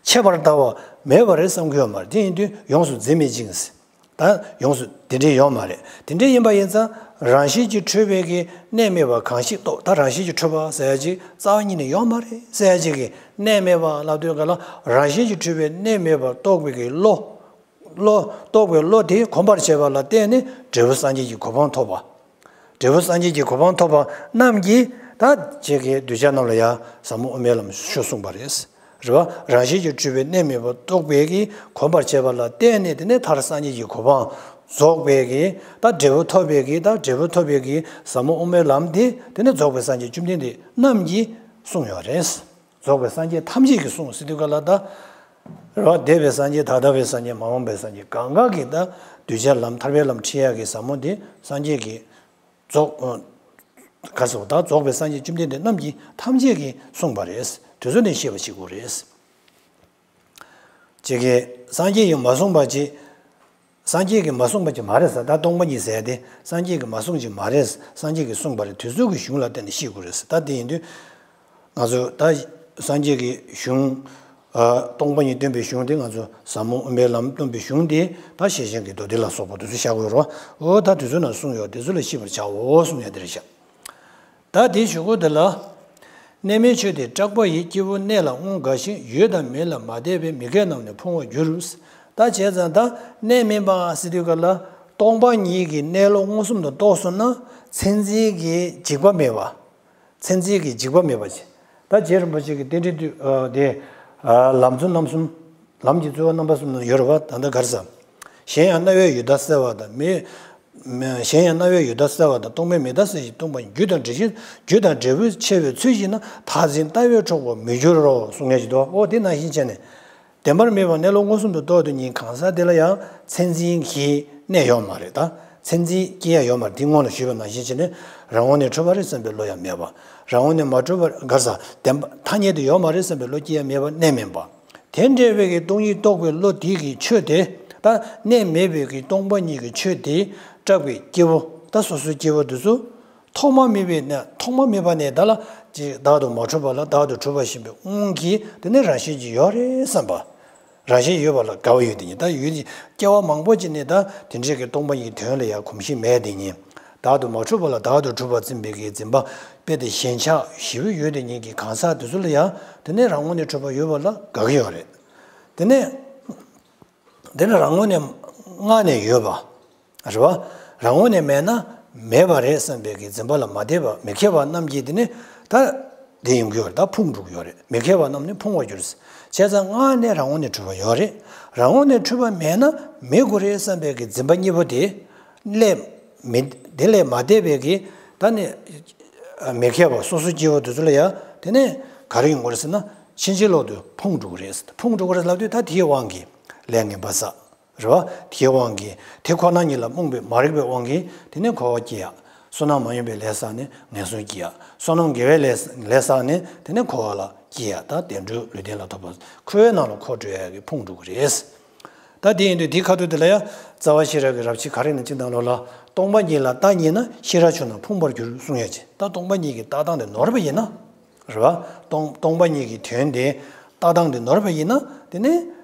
ཆད་པར་ལྟ་བ་མེད་པ་རེད་བསམ་གི་ཡོད་མ་རེད། དེ་ཡིན་དུས་ཡོངས་སུ་འཛིན་མེད་ཅིང་། ད་ཡོངས་སུ་དེ་འདྲས་ཡོད་མ་རེད། དེ་འདྲས་ཡིན་པ་ཡིན་ཙང་རང་བཞིན་གྱིས་གྲུབ་པའི་གི་གནས་མེད་པ་གང་ཞིག་རྟོགས། ད་རང་བཞིན་གྱིས་གྲུབ་པ་ཟེར་ཡ་ཅིག་རྩ་བ་ཉིད་ནས་ཡོད་མ་རེད་ཟེར་ཡ་ཅིག་གི་གནས་མེད་པ་ལབ་དུས་ག་ལ་རང་བཞིན་གྱིས་གྲུབ་པའི་གནས་མེད་པ་རྟོགས་པའི་གི་བློ། བློ་རྟོགས་པའི་བློ་དེ་གོམས་པར་བྱས་པ་ལ་བརྟེན་ནས་འབྲས་བུ་སངས་རྒྱས་ཀྱི་གོ་འཕང་ཐོབ་པ། འབྲས་བུ་སངས་རྒྱས་ཀྱི་གོ་འཕང་ཐོབ་པ་རྣམས་ཀྱིས་ད་ཁྱེད་ཀྱི་གདུལ་བྱ་རྣམས་ལ་ཡང་ཟབ་མོ་དབུ་མའི་ལམ་ཞུ་གསུངས་པ་རེད། རེད་བ། རང་བཞིན་གྱིས་གྲུབ་པའི་གནས་མེད་པ་རྟོགས་པའི་གི་གོམས་པར་བྱས་པ་ལ་བརྟེན་ནས་དེ་ནས་མཐར་སངས་རྒྱས་ཀྱི་གོ་འཕང་རྫོགས་པའི་གི་ད་འབྲས་བུ་ཐོབ་པའི་གི་ད་འབྲས་བུ་ཐོབ་པའི་གི་ཟབ་མོ་དབུ་མའི་ལམ་དེ་དེ་ནས་རྫོགས་པའི་སངས་རྒྱས་བཅོམ་ལྡན་འདས་རྣམས་ཀྱིས་གསུངས་ཡོད་རེད། རྫོགས་པའི་སངས་རྒྱས་ཐམས་ཅད་ཀྱིས་གསུངས་ཟེར་དུས་ག་ལ་ད། རེད་བ། འདས་པའི་སངས་རྒྱས། ད་ལྟ་བའི་སངས་རྒྱས། མ་འོངས་པའི་སངས་རྒྱས། གང་ག་གི་ད་གདུལ་བྱ་ལམ་ཐར་པའི་ལམ་ཁྲིད་ཡག་གི་ཟབ་མོ་དེ་སངས་རྒྱས་ཀྱིས་རྫོགས། ག་སོགས་ད་རྫོགས་པའི་སངས་རྒྱས་བཅོམ་ལྡན་འདས་རྣམས་ཀྱིས་ཐམས་ཅད་ཀྱིས་གསུངས་པ་རེད། དེ་ཚོ་ནས་ཤེས་པ་བྱེད་དགོས་རེད། ཅིག་གིས་སངས་རྒྱས་ཀྱིས་མ་གསུངས་པ་ཅིག་སངས་རྒྱས་ཀྱིས་མ་གསུངས་པ་ཅིག་མ་རེད་ཟེར། ད་སྟོང་པ་ཉིད་ཟེར་ཏེ་སངས་རྒྱས་ཀྱིས་མ་གསུངས་ཅིག་མ་རེད། སངས་རྒྱས་ཀྱིས་གསུངས་པ་རེད། དེ་ཚོ་གི་གཞུང་ལ་བརྟེན་ནས་ཤེས་དགོས་རེད་ཟེར། ད་དེ་ཡིན་དུས་ང་ཚོ་ད་སངས་རྒྱས་ཀྱི་གཞུང་། ཨ། སྟོང་པ་ཉིད་སྟོན་པའི་གཞུང་དེ། ང་ཚོ་ཟབ་མོ་དབུ་མའི་ལམ་སྟོན་པའི་གཞུང་དེ། ད་ཤེར་ཕྱིན་གྱི་མདོ་སྡེ་ལ་སོགས་པ་དེ་ཚོ་བཞག་དགོས་རེད་བ། འོ་ད་དེ་ཚོ་ན་གསུངས་ཡོད། དེ་ཚོ་ལ་ཤེས་པར་བྱའོ་གསུངས་ཡ་དེ་རེད་ཤག་ད་དེའི་གཞུག་གུ་དེ་ལ། གནས་མལ་ཆོས་དེ་སྐྲག་པ་ཡི། སྐྱེས་བུ་གནས་ལ་མངོན་དགའ་ཞིང་། ཡོད་དང་མེད་ལ་མ་དད་པའི། མི་མཁས་རྣམས་ནི་ཕུང་བར་འགྱུར། ད་བྱས་ཙང་ད་གནས་མིན་པ་ཟེར་དུས་ག་ལ་སྟོང་པ་ཉིད་ཀྱི་གནས་ལུགས་མངོན་སུམ་དུ་རྟོགས་སོང་ན། མཚན་འཛིན་གྱི་འཇིགས་པ་མེད་པ། མཚན་འཛིན་གྱི་འཇིགས་པ་མེད་པ་ཞིག་ད་རྗེ་རིན་པོ་ཆེ་གི་རྟེན་འབྲེལ་དུས་ཨ་དེ་ཨ་ལམ་གཙོ་རྣམ་གསུམ། ལམ་གྱི་རྩོལ་བ་རྣམ་པ་གསུམ་ན་ཡོད་རེད་བ། ད་ལྟ་ག་རེ་ཟེར། གཞན་ཡང་རྣ་བས་ཡོད་ལྟར་གསལ་བ་དང་། མི་མི་གཞན་ཡང་རྣ་བས་ཡོད་ལྟར་གསལ་བ་དང་། སྟོང་པས་མེད་ལྟར་གསལ་ཞིང་སྟོང་པ་ཉིད། རྒྱུ་དང་འབྲས་བུ། རྒྱུ་དང་འབྲས་བུ་ཕྱེ་བའི་ཚུལ་ཤེས་ན། མཐར་འཛིན་ལྟ་བས་འཕྲོག་པར་མི་འགྱུར་རོ་གསུང་ཡས་ཀྱི་འདུག་འོ་དེ་ནང་བཞིན་བྱས་ནས། བདེན་པར་མེད་པ་གནས་ལུགས་མངོན་སུམ་དུ་རྟོགས་དུས་ཉིད་གང་ཟག་དེ་ལ་ཡང་མཚན་འཛིན་གྱི་གནས་ཡོད་མ་རེད། ད་མཚན་འཛིན་སྐྱེ་ཡ་ཡོད་མ་རེད། དེ་སྔོན་ལ་ཞུས་པ་ནང་བཞིན་བྱས་ནས་རང་ངོས་ནས་གྲུབ་པ་རེད་བསམ་པའི་བློ་ཡང་མེད་པ། རང་ངོས་ནས་མ་གྲུབ་པ་ག་རེ་ཟེར། བདེན་པ་ཐ་སྙད་དུ་ཡོད་མ་རེད་བསམ་པའི་བློ་སྐྱེ་ཡ་མེད་པ་གནས་མིན་པ། དེ་འདྲ་བའི་གི་སྟོང་ཉིད་རྟོགས་པའི་བློ་དེ་གི་ཆོས་དེ། ད་གནས་མེད་པའི་གི་སྟོང་པ་ཉིད་ཀྱི་ཆོས་དེ་སྐྲག་པའི་སྐྱེ་བོ། ད་སོ་སོའི་སྐྱེ་བོ་དེ་ཚོ། ཐོག་མ་མེད་པའི་ནས། ཐོག་མ་མེད་པ་ནས་ད་ལ་ཅིག་བདག་ཏུ་མ་གྲུབ་པ་ལ་བདག་ཏུ་གྲུབ་པ་ཞེན་པའི་དབང་གིས། དེ་ནི་རང་བཞིན་གྱིས་ཡོད་རེད་བསམ་པ། རང་བཞིན་ཡོད་པ་ལ་དགའ་བ་ཡོད་དེ་ཉིད། ད་ཡོད་ཀྱི་སྐྱེ་བ་མང་པོ་ཅིག་ནས་ད་དེ་འདྲའི་གི་སྟོང་པ་ཉིད་དོན་ལ་ཡང་གོམས་གཤིས་མེད་དེ་ཉིད། བདག་ཏུ་མ་གྲུབ་པ་ལ་བདག་ཏུ་གྲུབ་པར་འཛིན་པའི་གི་འཛིན་པ་དཔེ་དེ་ཞེན་ཆགས་ཞེ་པོ་ཡོད་དེ་ཉིད་ཀྱི་གང་ཟག་དེ་ཚོ་ལ་ཡང་དེ་ནི་རང་ངོས་ནས་གྲུབ་པ་ཡོད་པ་ལ་དགའ་གི་ཡོད་རེད། དེ་ནས། དེ་ནི་རང་ངོས་ནས་མངལ་ནས་ཡོད་པ། རེད་བ། རང་ངོས་ནས་མེད་ན་མེད་པ་རེད་བསམ་པའི་གི་འཛིན་པ་ལ་མ་དད་པ་མི་མཁས་པ་རྣམས་ཀྱིས་དེ་ནི་ད་དེ་ཡོང་གི་ཡོད་རེད། ད་ཕུང་འགྲོ་གི་ཡོད་རེད། མི་མཁས་པ་རྣམས་ནི་ཕུང་བར་འགྱུར། བྱས་ཙང་མངལ་ནས་རང་ངོས་ནས་གྲུབ་པ་ཡོད་རེད། རང་ངོས་ནས་གྲུབ་པ་མེད་ན་མེད་དགོས་རེད་བསམ་པའི་གི་འཛིན་པ་གཉིས་པོ་དེ་ལས་མི། དེ་ལས་མ་དད་པའི་གི་ད་ནི་མི་མཁས་པ་སོ་སོ་སྐྱེ་བོ་དེ་ཚོ་ལ་ཡང་དེ་ནས་ག་རེ་ཡོང་གི་རེད་ཟེར་ན། ཕྱིན་ཅི་ལོག་ཏུ་ཕུང་འགྲོ་གི་རེད། ཕུང་འགྲོ་གི་རེད་ལབ་དུས་ད་དེའི་དབང་གིས་ལས་ངན་པ་བསགས། རེད་བ། དེའི་དབང་གིས་དེ་ཁོ་ན་ཉིད་ལ་རྨོངས་པའི་མ་རིག་པའི་དབང་གིས་དེ་ནས་འཁོར་བ་སྐྱེ་ཡ། བསོད་ནམས་མ་ཡིན་པའི་ལས་བསགས་ནས་ངན་སོང་སྐྱེ་ཡ། བསོད་ནམས་དགེ་བའི་ལས་ལས་བསགས་ནས་དེ་ནས་འཁོར་བ་ལ་སྐྱེ་ཡ། ད་བདེ་འགྲོའི་ལུས་རྟེན་ལ་ཐོབ་པ། འཁོར་བའི་ནང་ལ་འཁོར་འགྲོ་ཡ་གི་ཕུང་འགྲོ་གི་རེད། ད་དེ་ཡིན་དུས་དེའི་ཁ་ཐུག་དེ་ལ་ཡང་རྩ་བ་ཤེས་རབ་ཀྱི་རབ་བྱེད་ག་རེ་ན་ཅི་དང་ལོ་ལ། སྟོང་པ་ཉིད་ལ་ལྟ་ཉེས་ན། ཤེས་རབ་ཆུང་ན་ཕུང་བར་འགྱུར་གསུང་ཡ་ཅི། ད་སྟོང་པ་ཉིད་ཀྱི་ལྟ་སྟངས་དེ་ནོར་བ་ཡིན་ན། རེད་བ། སྟོང་སྟོང་པ་ཉིད་ཀྱི་དོན་དེ་ལྟ་སྟངས་དེ་ནོར་བ་ཡིན་ན། དེ་ནི་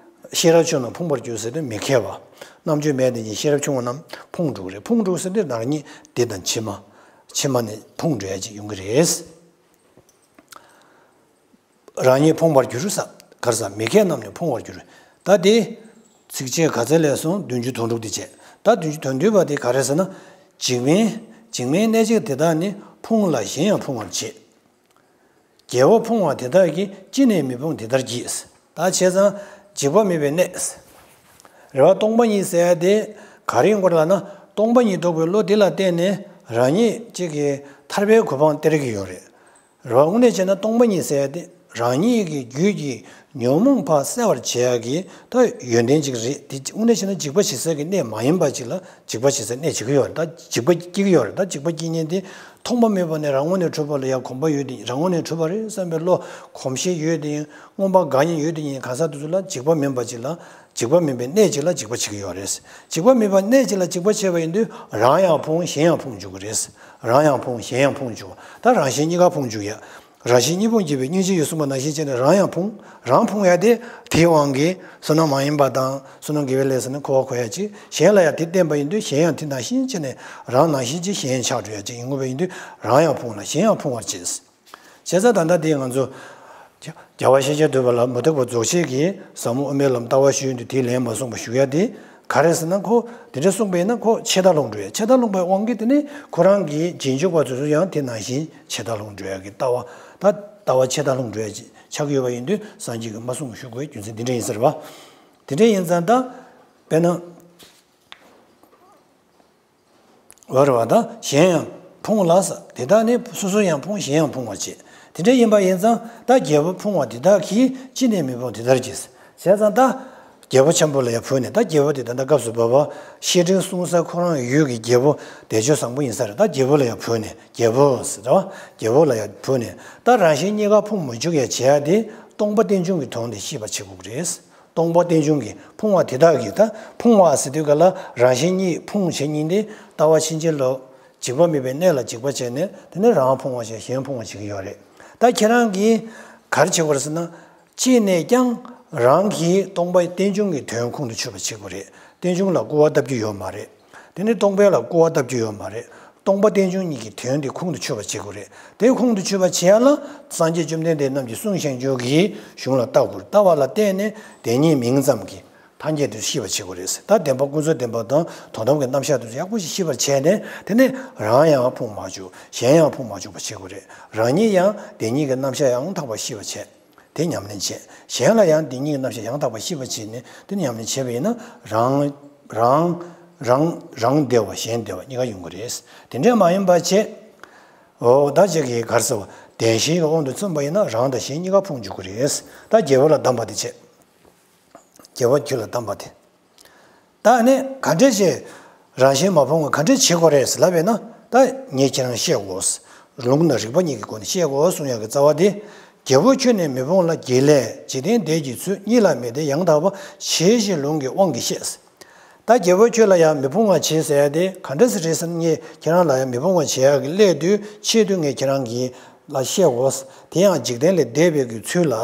ཤེས་རབ་ཆུང་ན་ཕུང་བར་འགྱུར་ཟེར་དུས་མི་མཁས་པ། རྣམ་དཔྱོད་མེད་དེ་ཉིད་ཤེས་རབ་ཆུང་བ་རྣམས་ཕུང་འགྲོ་གི་རེད། ཕུང་འགྲོ་ཟེར་དུས་ནག་ཉེས་འདི་དང་ཕྱི་མ། ཕྱི་མ་ནས་ཕུང་འགྲོ་ཡ་ཅིག་ཡོང་གི་རེད། རང་ཉིད་ཕུང་བར་འགྱུར་ས། ག་རེ་ཟེར། མི་མཁས་རྣམས་ནི་ཕུང་བར་འགྱུར། ད་དེ། ཚིགས་བཅད་ག་ཚད་ལས་སོང་། བདུན་ཅུ་དོན་དྲུག་དེ་བྱས། ད་བདུན་ཅུ་དོན་བདུན་པ་དེ་ག་རེ་ཟེར་ན། འཇིགས་མེད་འཇིགས་མེད་གནད་གཅིག་དེ་དག་ནི། ཕུང་ལ་གཞན་ཡང་ཕུང་བར་བྱེད། རྒྱལ་པོ་ཕུང་བ་དེ་དག་གིས། ཅི་ནས་མི་ཕུང་དེ་ལྟར་བགྱིས། ད་བྱས་ཙང་འཇིགས་པ་མེད་པའི་གནས། རེད་བ། སྟོང་པ་ཉིད་ཟེར་ཡ་དེ་ག་རེ་ཡིན་དགོས་རེད་ལབ་ན། སྟོང་པ་ཉིད་རྟོགས་པའི་བློ་དེ་ལ་བརྟེན་ནས་རང་ཉིད་གཅིག་གི་ཐར་པའི་གོ་འཕང་སྟེར་གྱི་ཡོད་རེད། རེད་བ། དངོས་གནས་བྱས་ན་སྟོང་པ་ཉིད་ཟེར་ཡ་དེ་རང་ཉིད་ཀྱི་རྒྱུད་ཀྱི་ཉོན་མོངས་པ་སེལ་བར་བྱེད་ཡ་གི་ད་ཡོན་ཏན་ཅིག་རེད། དེ་དངོས་གནས་བྱས་ན་འཇིགས་པ་ཞི་སའི་གི་གནས་མ་ཡིན་པ་ཅིག་ལ་འཇིགས་པ་ཞི་སའི་གནས་བྱེད་ཀྱི་ཡོད་རེད། ད་འཇིགས་པ་སྐྱེ་གི་ཡོད་རེད། ད་འཇིགས་པ་སྐྱེ་མཁན་དེ་ཐོག་མ་མེད་པ་ནས་རང་ངོས་ནས་གྲུབ་པ་ལ་ཡང་གོམས་པ་ཡོད་དེ། རང་ངོས་ནས་གྲུབ་པ་རེད་བསམ་པའི་བློ་གོམས་གཤིས་ཡོད་དེ། མངོན་པར་དགའ་ཉེན་ཡོད་དེ་ཉིད་གང་ཟག་དེ་ཚོ་ལ་འཇིགས་པ་མིན་པ་ཅིག་ལ། འཇིགས་པ་མིན་པའི་གནས་ཅིག་ལ་འཇིགས་པ་བྱེད་ཀྱི་ཡོད་རེད། འཇིགས་པ་མིན་པའི་གནས་ཅིག་ལ་འཇིགས་པ་བྱས་པ་ཡིན་དུས་རང་ཡང་ཕུང་གཞན་ཡང་ཕུང་འཇུག་གི་རེད། རང་ཡང་ཕུང་གཞན་ཡང་ཕུང་འཇུག་ད་རང་གཞན་གཉིས་ཀ་ཕུང་འཇུག་ཡ། རང་གཞན་གཉིས་ཕུང་བགྱིས་པའི་སྙིང་རྗེ་ཡིས་གསུངས་པ་ནང་བཞིན་བྱས་ནས་རང་ཡང་ཕུང་། རང་ཕུང་ཡ་དེ་དེའི་དབང་གིས་བསོད་ནམས་མ་ཡིན་པ་དང་བསོད་ནམས་དགེ་བའི་ལས་བསགས་ནས་འཁོར་བ་འཁོར་ཡ་ཅིག་གཞན་ལ་ཡང་དེ་བརྟེན་པ་ཡིན་དུས་གཞན་ཡང་དེ་ནང་བཞིན་བྱས་ནས་རང་ནང་བཞིན་གྱི་གཞན་ཆགས་འགྲོ་ཡ་ཅིག་ཡིན་དགོས་པ་ཡིན་དུས་རང་ཡང་ཕུང་ལ་གཞན་ཡང་ཕུང་བར་བྱེད། བྱས་ཙང་ད་ལྟ་དེ་ང་ཚོ་རྒྱལ་བ་ཤཱཀྱ་ཐུབ་པ་ལ་མུ་སྟེགས་པ་རྫོགས་ཆེན་གྱིས་ཟབ་མོ་དབུ་མའི་ལམ་ལྟ་བ་ཞུས་འདུག་དེའི་ལན་མ་གསུངས་པ་ཞུ་ཡ་དེ་ ག་རེ་ཟེར་ན། ཁོ་དེ་འདྲ་གསུངས་པས་ན་ཁོ་ཆད་ལྟ་ལྷུང་འགྲོ་ཡ། ཆད་ལྟ་ལྷུང་པའི་དབང་གིས་དེ་ནི་ཁོ་རང་གི་རྗེས་འཇུག་པ་ཚོ་ཚོ་ཡང་དེ་ནང་བཞིན་ཆད་ལྟ་ལྷུང་འགྲོ་ཡ་གི་ལྟ་བ། ད་ལྟ་བ་ཆད་ལྟ་ལྷུང་འགྲོ་ཡ་ཆགས་ཀྱི་ཡོད་པ་ཡིན་དུས་སངས་རྒྱས་ཀྱིས་མ་གསུངས་ཞུ་དགོས་རྒྱུ་མཚན་དེ་འདྲ་ཡིན་ཟེར་བ། དེ་འདྲ་ཡིན་ཙང་ད་དཔེར་ན། འོ་རེད་བ། ད་གཞན་ཡང་ཕུང་ལ་ཟེར། དེ་དག་ནི་སོ་སོ་ཡང་ཕུང་གཞན་ཡང་ཕུང་བར་བྱེད། དེ་འདྲ་ཡིན་པ་ཡིན་ཙང་ད་རྒྱལ་པོ་ཕུང་བ་དེ་དག་གིས་ཅི་ནས་མི་ཕུང་དེ་ལྟར་གྱིས། བྱས་ཙང་ད་རྒྱལ་པོ་ཆེན་པོ་ལ་ཡང་བུ་ནས། ད་རྒྱལ་པོ་དེ་ད་ལྟ་སྐབས་སུ་བབ་པ་བཤེས་སྤྲིང་གསུང་ས་ཁོ་རང་ཡུལ་གྱི་རྒྱལ་པོ་བདེ་སྤྱོད་བཟང་པོ་ཡིན་ས་རེད། ད་རྒྱལ་པོ་ལ་ཡང་བུ་ནས། རྒྱལ་པོ་ཟེར་བ། རྒྱལ་པོ་ལ་ཡང་བུ་ནས། ད་རང་གཞན་གཉིས་ཀ་ཕུང་མི་འཇུག་ཡ་བྱེད་ཡ་དེ་སྟོང་པ་རྟེན་འབྱུང་གི་དོན་དེ་ཤེས་པ་བྱེད་དགོས་ཀྱི་རེད། སྟོང་པ་རྟེན་འབྱུང་གི་ཕུང་བ་དེ་དག་གིས། ད་ཕུང་བ་ཟེར་དུས་ག་ལ་རང་གཞན་གཉིས་ཕུང་བྱེད་གཉིས་དེ་ལྟ་བ་ཕྱིན་ཅི་ལོག་འཇིག་པ་མེད་པའི་གནས་ལ་འཇིགས་པ་བྱས་ནས། དེ་ནས་རང་ཕུང་བ་བྱས་གཞན་ཕུང་བ་བྱེད་ཀྱི་ཡོད་རེད། ད་ཁྱེད་རང་གིས་ག་རེ་བྱེད་དགོས་རེད་ཟེར་ན། ཅི་ནས་ཀྱང་རང་གིས་སྟོང་པ་རྟེན་འབྱུང་གི་དོན་ཁོང་དུ་ཆུད་པ་བྱེད་དགོས་རེད། རྟེན་འབྱུང་ལ་སྐུར་བ་བཏབ་རྒྱུ་ཡོད་མ་རེད། དེ་ནི་སྟོང་པ་ལ་སྐུར་བ་བཏབ་རྒྱུ་ཡོད་མ་རེད། སྟོང་པ་རྟེན་འབྱུང་གཉིས་ཀྱི་དོན་དེ་ཁོང་དུ་ཆུད་པ་བྱེད་དགོས་རེད། དེ་ཁོང་དུ་ཆུད་པ་བྱེད་ཡ་ལ་སངས་རྒྱས་བཅོམ་ལྡན་འདས་རྣམས་ཀྱིས་གསུངས་བཞག་རྒྱུ་གི་གཞུང་ལ་བལྟ་དགོས་རེད། ལྟ་བ་ལ་བརྟེན་ནས་དེ་ཉིད་མིང་ཙམ་གྱི་ཐ་སྙད་དུ་ཤེས་པར་བྱེད་དགོས་རེད། ད་བདེན་པ་ཀུན་རྫོབ་བདེན་པ་དང་དོན་དམ་གྱི་རྣམ་གཞག་དེ་ཚོ་ཡག་པོ་ཞིག་ཤེས་པར་བྱས་ནས། དེ་ནས་རང་ཡང་ཕུང་མ་བཅུག་གཞན་ཡང་ཕུང་མ་བཅུག་པ་བྱེད་དགོས་རེད། རང་ཉིད་ཡང་དེ་ཉིད་ཀྱི་རྣམ་གཞག་ཡང་དག་པར་ཤེས་པར་བྱས། དེ་ཉམས་ལེན་བྱེད། གཞན་ལ་ཡང་དེ་ཉིད་ཀྱི་རྣམ་གཞག་ཡང་དག་པར་ཤེས་པར་བྱས་ནས། དེ་ཉམས་ལེན་བྱས་པ་ཡིན་ན་རང་རང་རང་རང་བདེ་བ་གཞན་བདེ་བ་གཉིས་ཀ་ཡོང་གི་རེད། དེ་འདྲ་མ་ཡིན་པ་བྱས། འོ་ད་ཅིག་གིས་ག་རེ་ཟེར་བ། བདེན་ཞེན་གྱི་དབང་དུ་མཚོན་པ་ཡིན་ན་རང་དང་གཞན་གཉིས་ཀ་ཕུང་འཇུག་གི་རེད། ད་རྒྱལ་པོ་ལ་གདམས་པ་དེ་བྱས། རྒྱལ་པོ་ཁྱོད་ལ་གདམས་པ་དེ། ད་ནི་ག་འདྲས་བྱས་རང་གཞན་མ་ཕུང་བ་ག་འདྲས་བྱེད་དགོས་རེད་ཟེར་ལབ་པས་ན། ད་ངས་ཁྱེད་རང་བཤད་དགོས། ལུང་དང་རིགས་པ་གཉིས་ཀྱི་སྒོ་ནས་བཤད་དགོས་གསུང་ཡག་གི་རྩ་བ་དེ། རྒྱལ་པོ་ཁྱོད་ནི་མི་ཕུང་ལ། དགེ་ལས་འཇིག་རྟེན་འདས་ཀྱི་ཚུལ། གཉིས་ལ་མི་ལྡན་ཡང་དག་པ། བྱས་ཞེས་ལུང་གི་དབང་གིས་བཤད། ད་རྒྱལ་པོ་ཁྱོད་ལ་ཡང་མི་ཕུང་བ་བྱེད་ཟེར་ཡ་དེ་ག་འདྲས་སེ་རེད་ཟེར་ན། ངས་ཁྱེད་རང་ལ་ཡང་མི་ཕུང་བ་བྱེད་ཡག་གི་སླད་དུ་ཆེད་དུ་ངས་ཁྱེད་རང་གི་ལ་བཤད་དགོས། དེ་ཡང་འཇིག་རྟེན་ལས་འདས་པའི་གི་ཚུལ་ལ།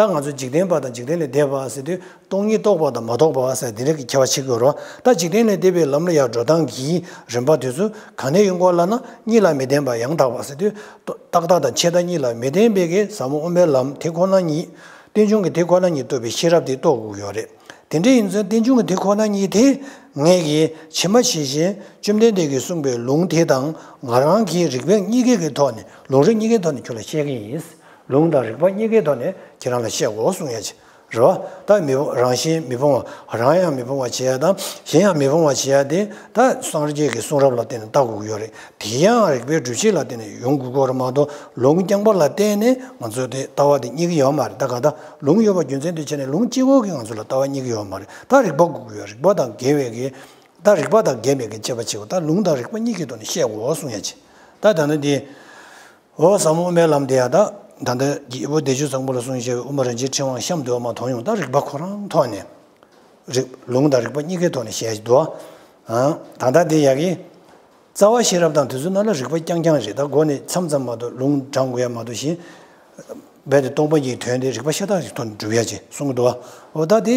ད་ང་ཚོ་འཇིག་རྟེན་པ་དང་འཇིག་རྟེན་ལས་འདས་པ་ཟེར་དུས་སྟོང་ཉིད་རྟོགས་པ་དང་མ་རྟོགས་པ་ཟེར་དེ་འདྲ་གི་ཁྱད་པར་ཕྱེ་གི་ཡོད་རེད་བ། ད་འཇིག་རྟེན་ལས་འདས་པའི་ལམ་ལ་ཡར་འགྲོ་སྟངས་ཀྱི་རིམ་པ་དེ་ཚོ་ག་ནས་ཡོང་གི་ཡོད་ལབ་ན། གཉིས་ལ་མི་ལྡན་པ་ཡང་དག་པ་ཟེར་དུས། རྟག་མཐའ་དང་ཆད་མཐའ་གཉིས་ལ་མི་ལྡན་པའི་གི་ཟབ་མོ་དབུ་མའི་ལམ་དེ་ཁོ་ན་ཉིད། རྟེན་འབྱུང་གི་དེ་ཁོ་ན་ཉིད་རྟོགས་པའི་ཤེས་རབ་དེ་རྟོགས་དགོས་ཀྱི་ཡོད་རེད། དེ་འདྲ་ཡིན་ཙང་རྟེན་འབྱུང་གི་དེ་ཁོ་ན་ཉིད་དེ། ངེད་ཀྱིས་ཕྱི་མ་ཇི་བཞིན་བཅོམ་ལྡན་འདས་ཀྱིས་གསུངས་པའི་ལུང་དེ་དང་། ང་རང་གིས་རིགས་པ་གཉིས་ཀའི་གི་ཐོག་ནས། ལུང་རིགས་གཉིས་ཀའི་ཐོག་ནས་ཁྱོད་ལ་བཤད་ཀྱི་ཡིན། ལུང་དང་རིགས་པ་གཉིས་ཀའི་ཐོག་ནས་ཁྱེད་རང་ལ་བཤད་དགོས་གསུང་ཡ་ཅིག་རེད་བ། ད་མི་ཕུང་། རང་གཞན་མི་ཕུང་བ། རང་ཡང་མི་ཕུང་བ་བྱེད་ཡ་དང་གཞན་ཡང་མི་ཕུང་བ་བྱེད་ཡ་དེ་ད་སངས་རྒྱས་ཀྱི་གསུང་རབ་ལ་བརྟེན་ནས་བལྟ་དགོས་ཀྱི་ཡོད་རེད། དེ་ཡང་རིགས་པའི་སྒྲུབ་བྱེད་ལ་བརྟེན་ནས་ཡོང་དགོས་ཀྱི་ཡོད་རེད་མ་གཏོགས། ལུང་རྐྱང་པ་ལ་བརྟེན་ནས་ང་ཚོ་དེ་ལྟ་བ་དེ་རྙེད་ཀྱི་ཡོད་མ་རེད། ད་ག་ད་ལུང་ཡོད་པ་རྒྱུ་མཚན་དུ་བྱས་ནས་ལུང་གཅིག་པོ་གིས་ང་ཚོ་ལ་ལྟ་བ་རྙེད་ཀྱི་ཡོད་མ་རེད། ད་རིགས་པ་དགོས་ཀྱི་ཡོད། རིགས་པ་དང་འགལ་བའི་གི། ད་རིགས་པ་དང་འགལ་མེད་ཀྱི་དཔྱད་པ་བྱེད་དགོས། ད་ལུང་དང་རིགས་པ་གཉིས་ཀྱི་ཐོག་ནས་བཤད་དགོས་གསུང་ཡ་ཅིག་ད་ད་ནི་དེ། འོ་ཟབ་མོ་དབུ་མའི་ལམ་དེ་ཡང་ད་ད་ལྟ་རྒྱལ་པོ་བདེ་སྤྱོད་བཟང་པོ་ལ་གསུངས་བཞག་པའི་དབུ་མ་རིན་ཆེན་ཕྲེང་བ་གཤམ་དུ་མར་མཐོང་ཡོང་། ད་རིགས་པ་ཁོ་རང་ཐོག་ནས། རིགས། ལུང་དང་རིགས་པ་གཉིས་ཀའི་ཐོག་ནས་བཤད་ཀྱི་འདུག་ཨ། ད་ལྟ་དེ་ཡ་གི་རྩ་བ་ཤེས་རབ་དང་དེ་ཚོའི་ནང་ལ་རིགས་པ་རྐྱང་རྐྱང་རེད། ད་མགོ་ནས་མཚམས་ཙམ་མ་གཏོགས། ལུང་དྲངས་དགོས་ཡ་མ་གཏོགས་ཤིང་། རྦད་དེ་སྟོང་པ་ཉིད་དོན་དེ་རིགས་པ་ཤ་སྟག་ཞིག་ཐོག་ནས་སྒྲུབ་ཡ་ཅིག་གསུང་གི་འདུག་ཨ། འོ་ད་དེ།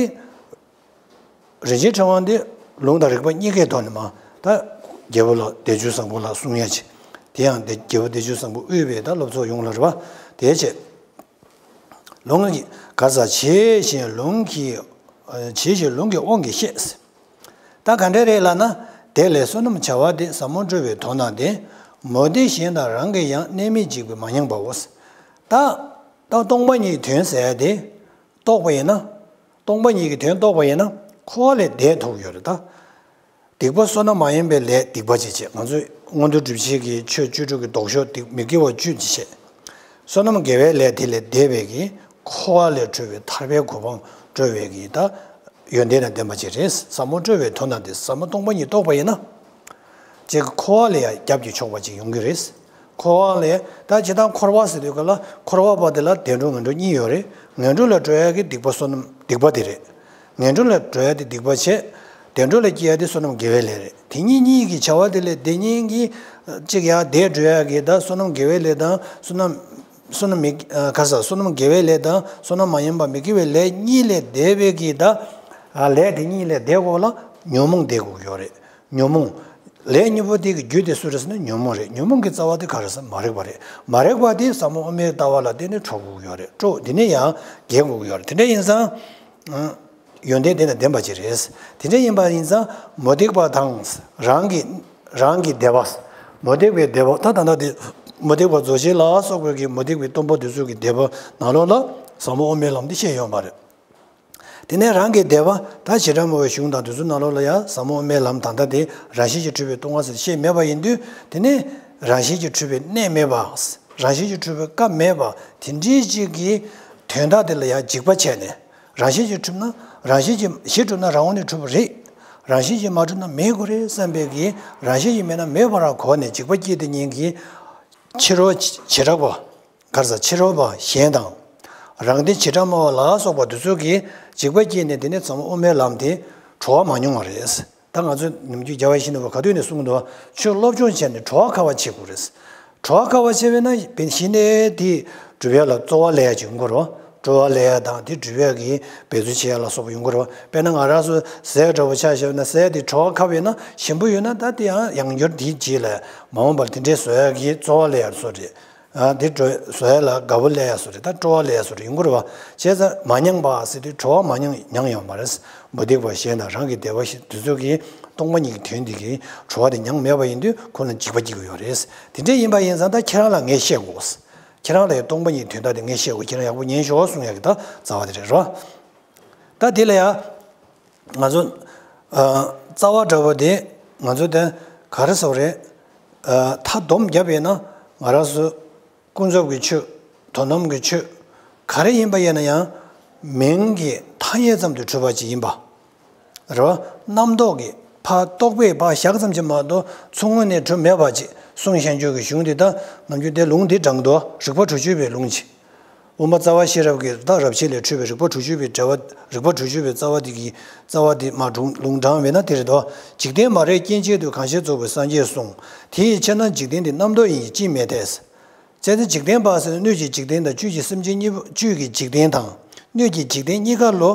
རིན་ཆེན་ཕྲེང་བ་འདི་ལུང་དང་རིགས་པ་གཉིས་ཀའི་ཐོག་ནས་མར་ད་རྒྱལ་པོ་ལ། བདེ་སྤྱོད་བཟང་པོ་ལ་གསུང་ཡ་ཅིག་དེ་ཡང་དེ་རྒྱལ་པོ་བདེ་སྤྱོད་བཟང་པོ་དབུས་པའི་ད་སློབ་ཚོགས་ཡོངས་ལ་རེད་བ། དེའི་ཆེད། ལུང་གི་ག་ས། བྱས་ཞེས་ལུང་གི། བྱས་ཞེས་ལུང་གི་དབང་གིས་བཤད། ད་ག་འདྲ་རེད་ལབ་ན། དེ་ལས་བསོད་ནམས་བྱ་བ་འདི། ཟབ་མོ་སྤྲོས་པའི་དོན་རྣམས་ཏེ། མུ་སྟེགས་གཞན་དག་རང་གིས་ཡང་། གནས་མེད་འཇིགས་པས་མ་མྱངས་པའོ། ད་ད་སྟོང་པ་ཉིད་དོན་ཟེར་ཡ་དེ། རྟོགས་པ་ཡིན་ན། སྟོང་པ་ཉིད་ཀྱི་དོན་རྟོགས་པ་ཡིན་ན་འཁོར་བ་ལས་འདས་ཐུབ་ཡོད་རེད་ད། སྡིག་པ་བསོད་ནམས་མ་ཡིན་པའི་ལས་སྡིག་པ་ཅིག་བྱས། ང་ཚོས་མངོན་མཐོ་སྒྲུབ་བྱེད་ཀྱི་ཆོས་བཅུ་དྲུག་གི་ལྡོག་ཕྱོགས་སྡིག་མི་དགེ་བ་བཅུ་ཅིག་བྱས། བསོད་ནམས་དགེ་བའི་ལས་དེ་ལས་འདས་པའི་གི་འཁོར་བ་ལས་གྲོལ་བའི་ཐར་པའི་གོ་འཕང་སྤྲོད་པའི་གི་ད་ཡོན་ཏན་དང་ལྡན་པ་ཅིག་རེད། ཟབ་མོ་སྤྲོས་པའི་དོན་དང་དེ་ཟབ་མོ་སྟོང་པ་ཉིད་རྟོགས་པ་ཡིན་ན། ཅིག་འཁོར་བ་ལས་ཡང་རྒྱབ་ཀྱིས་ཕྱོགས་པ་ཅིག་ཡོང་གི་རེད། འཁོར་བ་ལས་ད་ཇི་ལྟར་འཁོར་བ་ཟེར་དུས་ག་ལ་འཁོར་བ་པ་དེ་ལ་བདེ་འགྲོ་ངན་འགྲོ་གཉིས་ཡོད་རེད། ངན་འགྲོ་ལ་འགྲོ་ཡ་གི་སྡིག་པ་བསོད་ནམས་སྡིག་པ་དེ་རེད། ངན་འགྲོ་ལ་འགྲོ་ཡ་དེ་སྡིག་པ་བྱས། བདེ་འགྲོ་ལ་སྐྱེ་ཡ་དེ་བསོད་ནམས་དགེ་བའི་ལས་རེད། དེ་གཉིས་གཉིས་ཀྱི་བྱ་བ་དེ་ལས་དེ་གཉིས་ཀྱི་ཅིག་ཡར་འདས་འགྲོ་ཡ་གི་ད་བསོད་ནམས་དགེ་བའི་ལས་དང་བསོད་ནམས། བསོད་ནམས་མི། ཁ་ས། བསོད་ནམས་དགེ་བའི་ལས་དང་བསོད་ནམས་མ་ཡིན་པ་མི་དགེ་བའི་ལས་གཉིས་ལས་འདས་པའི་གི་ད། ལས་དེ་གཉིས་ལས་འདས་དགོས་ལ་ཉོན་མོངས་འདས་དགོས་ཀྱི་ཡོད་རེད། ཉོན་མོངས། ལས་གཉིས་པོ་དེ་གི་རྒྱུ་དེ་སུ་རེད་ཟེར་ན་ཉོན་མོངས་རེད། ཉོན་མོངས་ཀྱི་རྩ་བ་དེ་ག་རེ་ཟེར། མ་རིག་པ་རེད། མ་རིག་པ་དེ་ཟབ་མོ་དབུ་མའི་ལྟ་བ་ལ་བརྟེན་ནས་འཕྲོག་དགོས་ཀྱི་ཡོད་རེད། འཕྲོག་དེ་ནས་ཡང་རྒྱས་དགོས་ཀྱི་ཡོད་རེད། དེ་འདྲ་ཡིན་ཙང་། ཡོན་ཏན་དེ་དང་ལྡན་པ་ཅིག་རེད། དེ་འདྲ་ཡིན་པ་ཡིན་ཙང་མུ་སྟེགས་པ་དང་རང་གི་རང་གི་སྡེ་པ། མུ་སྟེགས་པའི་སྡེ་པ་ད་ད་ལྟ་དེ་མུ་སྟེགས་པ་རྫོགས་ཆེན་ལ་སོགས་པའི་གི་མུ་སྟེགས་པའི་སྟོང་པ་དེ་ཚོ་གི་སྡེ་པ་ནང་ལོགས་ལ་ཟབ་མོ་དབུ་མའི་ལམ་དེ་བཤད་ཡོད་མ་རེད། དེ་ནས་རང་གི་སྡེ་པ་ད་བྱེ་བྲག་སྨྲ་བའི་གཞུང་དང་དེ་ཚོ་ནང་ལོགས་ལ་ཡང་ཟབ་མོ་དབུ་མའི་ལམ་ད་ལྟ་དེ་རང་བཞིན་གྱིས་གྲུབ་པའི་སྟོང་པ་ཟེར་བཤད་མེད་པ་ཡིན་དུས། དེ་ནས་རང་བཞིན་གྱིས་གྲུབ་པའི་གནས་མེད་པ། རང་བཞིན་གྱིས་གྲུབ་པའི་སྐབས་མེད་པ་དེ་འདྲའི་ཅིག་གི་དོན་དག་དེ་ལ་ཡང་འཇིགས་པ་བྱས་ནས། རང་བཞིན་གྱིས་གྲུབ་ན་རང་བཞིན་གྱིས་གཞི་གྲུབ་ན་རང་ངོས་ནས་གྲུབ་པ་རེད། རང་བཞིན་གྱིས་མ་གྲུབ་ན་མེད་དགོས་རེད་བསམ་པའི་གི་རང་བཞིན་གྱིས་མེད་ན་མེད་པ་རང་གོ་ནས་འཇིགས་པ་སྐྱེས་དེ་ཉིད་ཀྱི་ཕྱི་རོལ་བྱེ་བྲག་པ། ག་རེ་ཟ་ཕྱི་རོལ་པ་གཞན་དང་། རང་སྡེ་བྱེ་བྲག་སྨྲ་བ་ལ་སོགས་པ་དེ་ཚོ་གིས་འཇིགས་པ་སྐྱེས་ནས་དེ་ནས་ཟབ་མོ་དབུ་མའི་ལམ་དེ་གྲོལ་བ་མ་མྱོང་བ་རེད། ད་ང་ཚོ་ནམ་རྒྱུན་རྒྱལ་བ་ཡིད་བཞིན་ནོར་བུ་ག་དུས་ནས་གསུངས་འདུག་ཆོས་སློབ་སྦྱོང་བྱས་ནས་གྲོལ་བ་ཁ་བ་བྱེད་དགོས་རེད། གྲོལ་བ་ཁ་བ་བྱས་པས་ན་བེ་གཞི་ནས་དེ་སྒྲུབ་ཡ་ལ་རྩོལ་བ་ལས་ཡ་ཅིག་ཡོང་གི་རེད། སྤྲོ་བ་ལས་ཡ་དང་དེ་སྒྲུབ་ཡ་གི་འབད་རྩོལ་བྱེད་ཡ་ལ་སོགས་པ་ཡོང་གི་རེད། དཔེར་ན་ང་རང་ཚོ་ཟས་འདྲ་བོ་ཆ་བཞག་ན་ཟས་དེ་གྲོལ་བ་ཁ་བས་ན་ཞིམ་པོ་ཡོད་ན་ད་དེ་ཡང་ཡང་བསྐྱར་དེའི་རྗེས་ལ་མ་འོངས་པར་དེ་འདྲའི་བཟོ་ཡ་གི་རྩོལ་བ་ལས་ཡ་བཟོ་རེད། ཨ། དེ་གྲོལ་བཟོ་ཡ་ལ་དགའ་པོ་སླེབས་ཡ་བཟོ་རེད། ད་སྤྲོ་བ་སླེབས་ཡ་བཟོ་རེད། ཡོང་གི་རེད་བ། བྱས་ཙང་མ་མྱངས་པ་ཟེར་དུས་གྲོལ་བ་མ་མྱངས་མྱངས་ཡོད་མ་རེད། མུ་སྟེགས་པ་གཞན་དང་རང་གི་སྡེ་པ་ཞིག་དེ་ཚོ་གིས་སྟོང་པ་ཉིད་ཀྱི་དོན་དེ་གི་གྲོལ་བ་དེ་མྱངས་མེད་པ་ཡིན་དུས་ཁོ་ལ་འཇིགས་པ་སྐྱེ་གི་ཡོད་རེད། དེ་འདྲ་ཡིན་པ་ཡིན་ཙང་ད་ཁྱེད་རང་ལ་ངས་བཤད་དགོས། ཁྱེད་རང་ལ་ཡང་སྟོང་པ་ཉིད་དོན་དག་དེ་ངས་བཤད་དགོས། ཁྱེད་རང་ཡག་པོ་ཉན་ཤོག་གསུང་ཡ་གི་ད་རྩ་བ་དེ་རེད་རོ། ད་དེ་ལ་ཡང་ང་ཚོ་ཨ། རྩ་བ་འདྲ་བོ་དེ་ང་ཚོ་དེ་ག་རེ་ཟེར་བ་རེད། ཨ། མཐའ་སྡོམ་བརྒྱབ་ཡིན་ན་ང་རང་ཚོ་ཀུན་རྫོབ་ཀྱི་ཆོས། དོན་དམ་གྱི་ཆོས་ག་རེ་ཡིན་པ་ཡིན་ན་ཡང་མིང་གི་ཐ་སྙད་ཙམ་དུ་གྲུབ་པ་ཅིག་ཡིན་པ། རེད་བ། རྣམ་རྟོག་གི་ཕར་རྟོག་པས་ཕར་བཞག་ཙམ་ཅིག་མ་གཏོགས་ཚུར་ངོས་ནས་གྲུབ་མེད་པ་ཅིག་གསུངས་བཞག་རྒྱུ་གི་གཞུང་དེ་ད་ནམ་རྒྱུན་དེ་ལུང་དེ་དྲངས་འདུག་རིགས་པ་དྲུག་ཅུ་པའི་ལུང་ཅིག་དབུ་མ་རྩ་བ་ཤེས་རབ་ཀྱི་ད་རབ་བྱེད་ལས་འཕྲོས་པའི་རིགས་པ་དྲུག་ཅུ་པའི་འགྲེལ་པ། རིགས་པ་དྲུག་ཅུ་པའི་རྩ་བ་དེ་གི་རྩ་བ་དེ་མར་དྲུང་ལུང་དྲངས་པས་ན་དེ་རེད་དོ། འཇིག་རྟེན་མ་རིག་སྐྱེ་མཆེད་དུ། གང་ཞིག་རྫོགས་པའི་སངས་རྒྱས་གསུངས། དེ་ཡི་ཕྱིར་ན་འཇིག་རྟེན་འདི་རྣམ་རྟོག་ཡིན་ཞེས་ཅིས་མི་འཐད། བྱས་ཙང་འཇིག་རྟེན་པ་ཟེར་ན་སྣོད་ཀྱི་འཇིག་རྟེན་དང་བཅུད་ཀྱི་སེམས་ཅན་གཉིས་པོ། བཅུད་ཀྱི་འཇིག་རྟེན་དང་སྣོད་ཀྱི་འཇིག་རྟེན་གཉིས་ཀ་ལོ།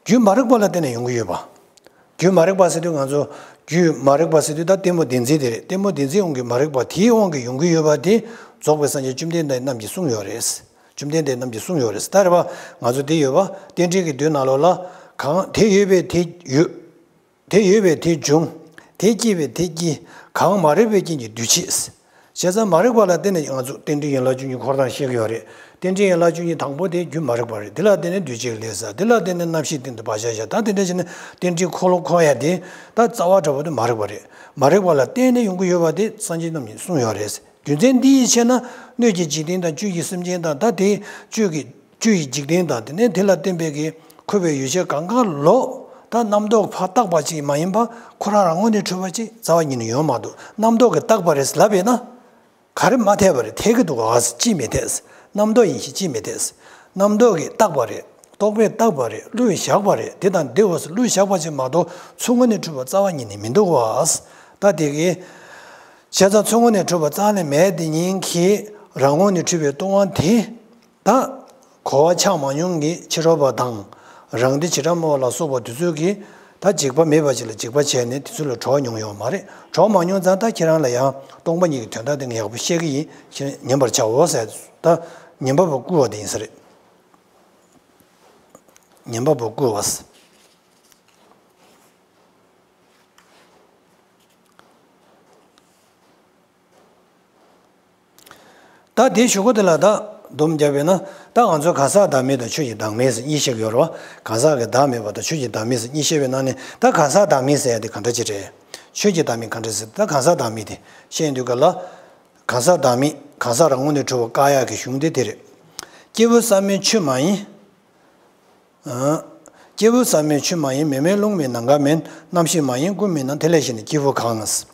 རྒྱུད་མ་རིག་པ་ལ་བརྟེན་ནས་ཡོང་གི་ཡོད་པ། རྒྱུད་མ་རིག་པ་ཟེར་དུས་ང་ཚོ་རྒྱུད་མ་རིག་པ་ཟེར་དུས་ད་གཏི་མུག་བདེན་འཛིན་དེ་རེད། གཏི་མུག་བདེན་འཛིན་དབང་གིས་མ་རིག་པ་དེའི་དབང་གིས་ཡོང་གི་ཡོད་པ་དེ་རྫོགས་པའི་སངས་རྒྱས་བཅོམ་ལྡན་འདས་རྣམས་ཀྱིས་གསུངས་ཡོད་རེད། བཅོམ་ལྡན་འདས་རྣམས་ཀྱིས་གསུངས་ཡོད་རེད། ད་རེད་པ། ང་ཚོ་དེ་ཡོད་པ་རྟེན་འབྲེལ་གྱི་མདོའི་ནང་ལོགས་ལ། གང་དེ་ཡོད་པས་དེ་ཡོད། དེ་ཡོད་པས་དེ་འབྱུང་། དེ་སྐྱེས་པས་དེ་སྐྱེ། གང་མ་རིག་པའི་རྐྱེན་གྱིས་འདུ་བྱེད། བྱས་ཙང་མ་རིག་པ་ལ་བརྟེན་ནས་ང་ཚོ་རྟེན་འབྲེལ་ཡན་ལག་བཅུ་གཉིས་འཁོར་སྟངས་བཤད་ཀྱི་ཡོད་རེད། རྟེན་འབྲེལ་ཡན་ལག་བཅུ་གཉིས་དང་པོ་དེ་རྒྱུད་མ་རིག་པ་རེད། དེ་ལ་བརྟེན་ནས་འདུ་བྱེད་ལས་བསགས། དེ་ལ་བརྟེན་ནས་རྣམ་ཤེས་སྟེང་དུ་བག་ཆགས་བཞག་ད་དེ་འདྲ་བྱས་ནས་རྟེན་འབྲེལ་འཁོར་ལོ་འཁོར་ཡ་དེ་ད་རྩ་བ་འདྲ་པོ་དེ་མ་རིག་པ་རེད། མ་རིག་པ་ལ་བརྟེན་ནས་ཡོང་གི་ཡོད་པ་དེ་སངས་རྒྱས་རྣམས་ཀྱིས་གསུངས་ཡོད་རེད། རྒྱུ་མཚན་འདི་ཡི་ཕྱིར་ན་སྣོད་ཀྱི་འཇིག་རྟེན་དང་བཅུད་ཀྱི་སེམས་ཅན་དང་ད་དེ་བཅུད་ཀྱི་བཅུད་ཀྱི་འཇིག་རྟེན་དང་དེ་ནས་དེ་ལ་བརྟེན་པའི་གི་འཁོར་བའི་ཡུལ་ཤེས་གང་ག་ལོ། ད་རྣམ་རྟོག་ཕར་བཏགས་པ་ཅིག་མ་ཡིན་པ་ཁོ་རང་རང་ངོས་ནས་གྲུབ་པ་ཅིག་རྩ་བ་ཉིད་ནས་ཡོད་མ་འདུག་རྣམ་རྟོག་གིས་བཏགས་པ་རེད་ལབ་པས་ན། ག་རེ་མ་འཐད་པ་རེད། འཐད་ཀྱི་འདུག་ག་ཅིས་མི་འཐད། རྣམ་རྟོག་ཡིན་ཞེས་ཅིས་མི་འཐད། རྣམ་རྟོག་གིས་བཏགས་པ་རེད། རྟོག་པས་བཏགས་པ་རེད། བློས་བཞག་པ་རེད། དེ་དང་དེ་འོ་ཟེར་བློས་བཞག་པ་ཅིག་མ་གཏོགས་ཚུར་ངོས་ནས་གྲུབ་པ་རྩ་བ་ཉིད་ནས་མི་འདུག་ག་ད་དེ་གི་བྱས་ཙང་ཚུར་ངོས་ནས་གྲུབ་པ་རྩ་ནས་མེད་དེ་ཉིད་ཀྱིས་རང་ངོས་ནས་གྲུབ་པའི་སྟོང་པ་དེ། ད་གོ་བ་ཆགས་མ་མྱོང་གི་ཕྱི་རོལ་པ་དང་། རང་སྡེ་བྱེ་བྲག་སྨྲ་བ་ལ་སོགས་པ་དེ་ཚོ་གིས་ད་འཇིགས་པ་མེད་པ་ཅིག་ལ་འཇིགས་པ་བྱས་ནས་དེ་ཚོ་ལ་གྲོལ་མྱོང་ཡོད་མ་རེད། གྲོལ་མ་མྱོང་ཙང་ད་ཁྱེད་རང་ལ་ཡང་སྟོང་པ་ཉིད་ཀྱི་དོན་དག་དེ་ངས་ཡག་པོ་བཤད་ཀྱི་ཡིན། ཁྱེད་རང་ཉན་པར་བྱའོ་ཟེར། ད་ཉན་པ་པོ་བཀུར་བ་དེ་ཡིན་ས་རེད། ཉན་པ་པོ་བཀུར་བ། ད་དེའི་གཞུག་གུ་དེ་ལ་ད་སྡོམ་བརྒྱབ་པས་ན། ད་ང་ཚོ་གང་ཟག་བདག་མེད་དང་ཆོས་ཀྱི་བདག་མེད་ཟེར་གཉིས་བཤད་ཀྱི་ཡོད་རེད་བ། གང་ཟག་གི་བདག་མེད་པ་དང་ཆོས་ཀྱི་བདག་མེད་ཟེར་གཉིས་བཤད་པའི་ནང་ནས་ད་གང་ཟག་བདག་མེད་ཟེར་ཡ་དེ་ག་འདྲ་ཅིག་རེད། ཆོས་ཀྱི་བདག་མེད་ག་འདྲ་ཟེར། ད་གང་ཟག་བདག་མེད་དེ་བཤད་དུས་ག་ལ། གང་ཟག་བདག་མེད་གང་ཟག་རང་ངོས་ནས་གྲུབ་པ་བཀག་ཡག་གི་གཞུང་དེ་དེ་རེད། སྐྱེས་བུ་བསམ་མེད་ཆོས་མ་ཡིན། ཨ། སྐྱེས་བུ་བསམ་མེད་ཆོས་མ་ཡིན། མེ་མེད་རླུང་མེད་ནམ་མཁའ་མེད། རྣམ་ཤེས་མ་ཡིན་ཀུན་མིན་ན། དེ་ལས་གཞན་ནི་སྐྱེས་བུ་གང་། བྱས་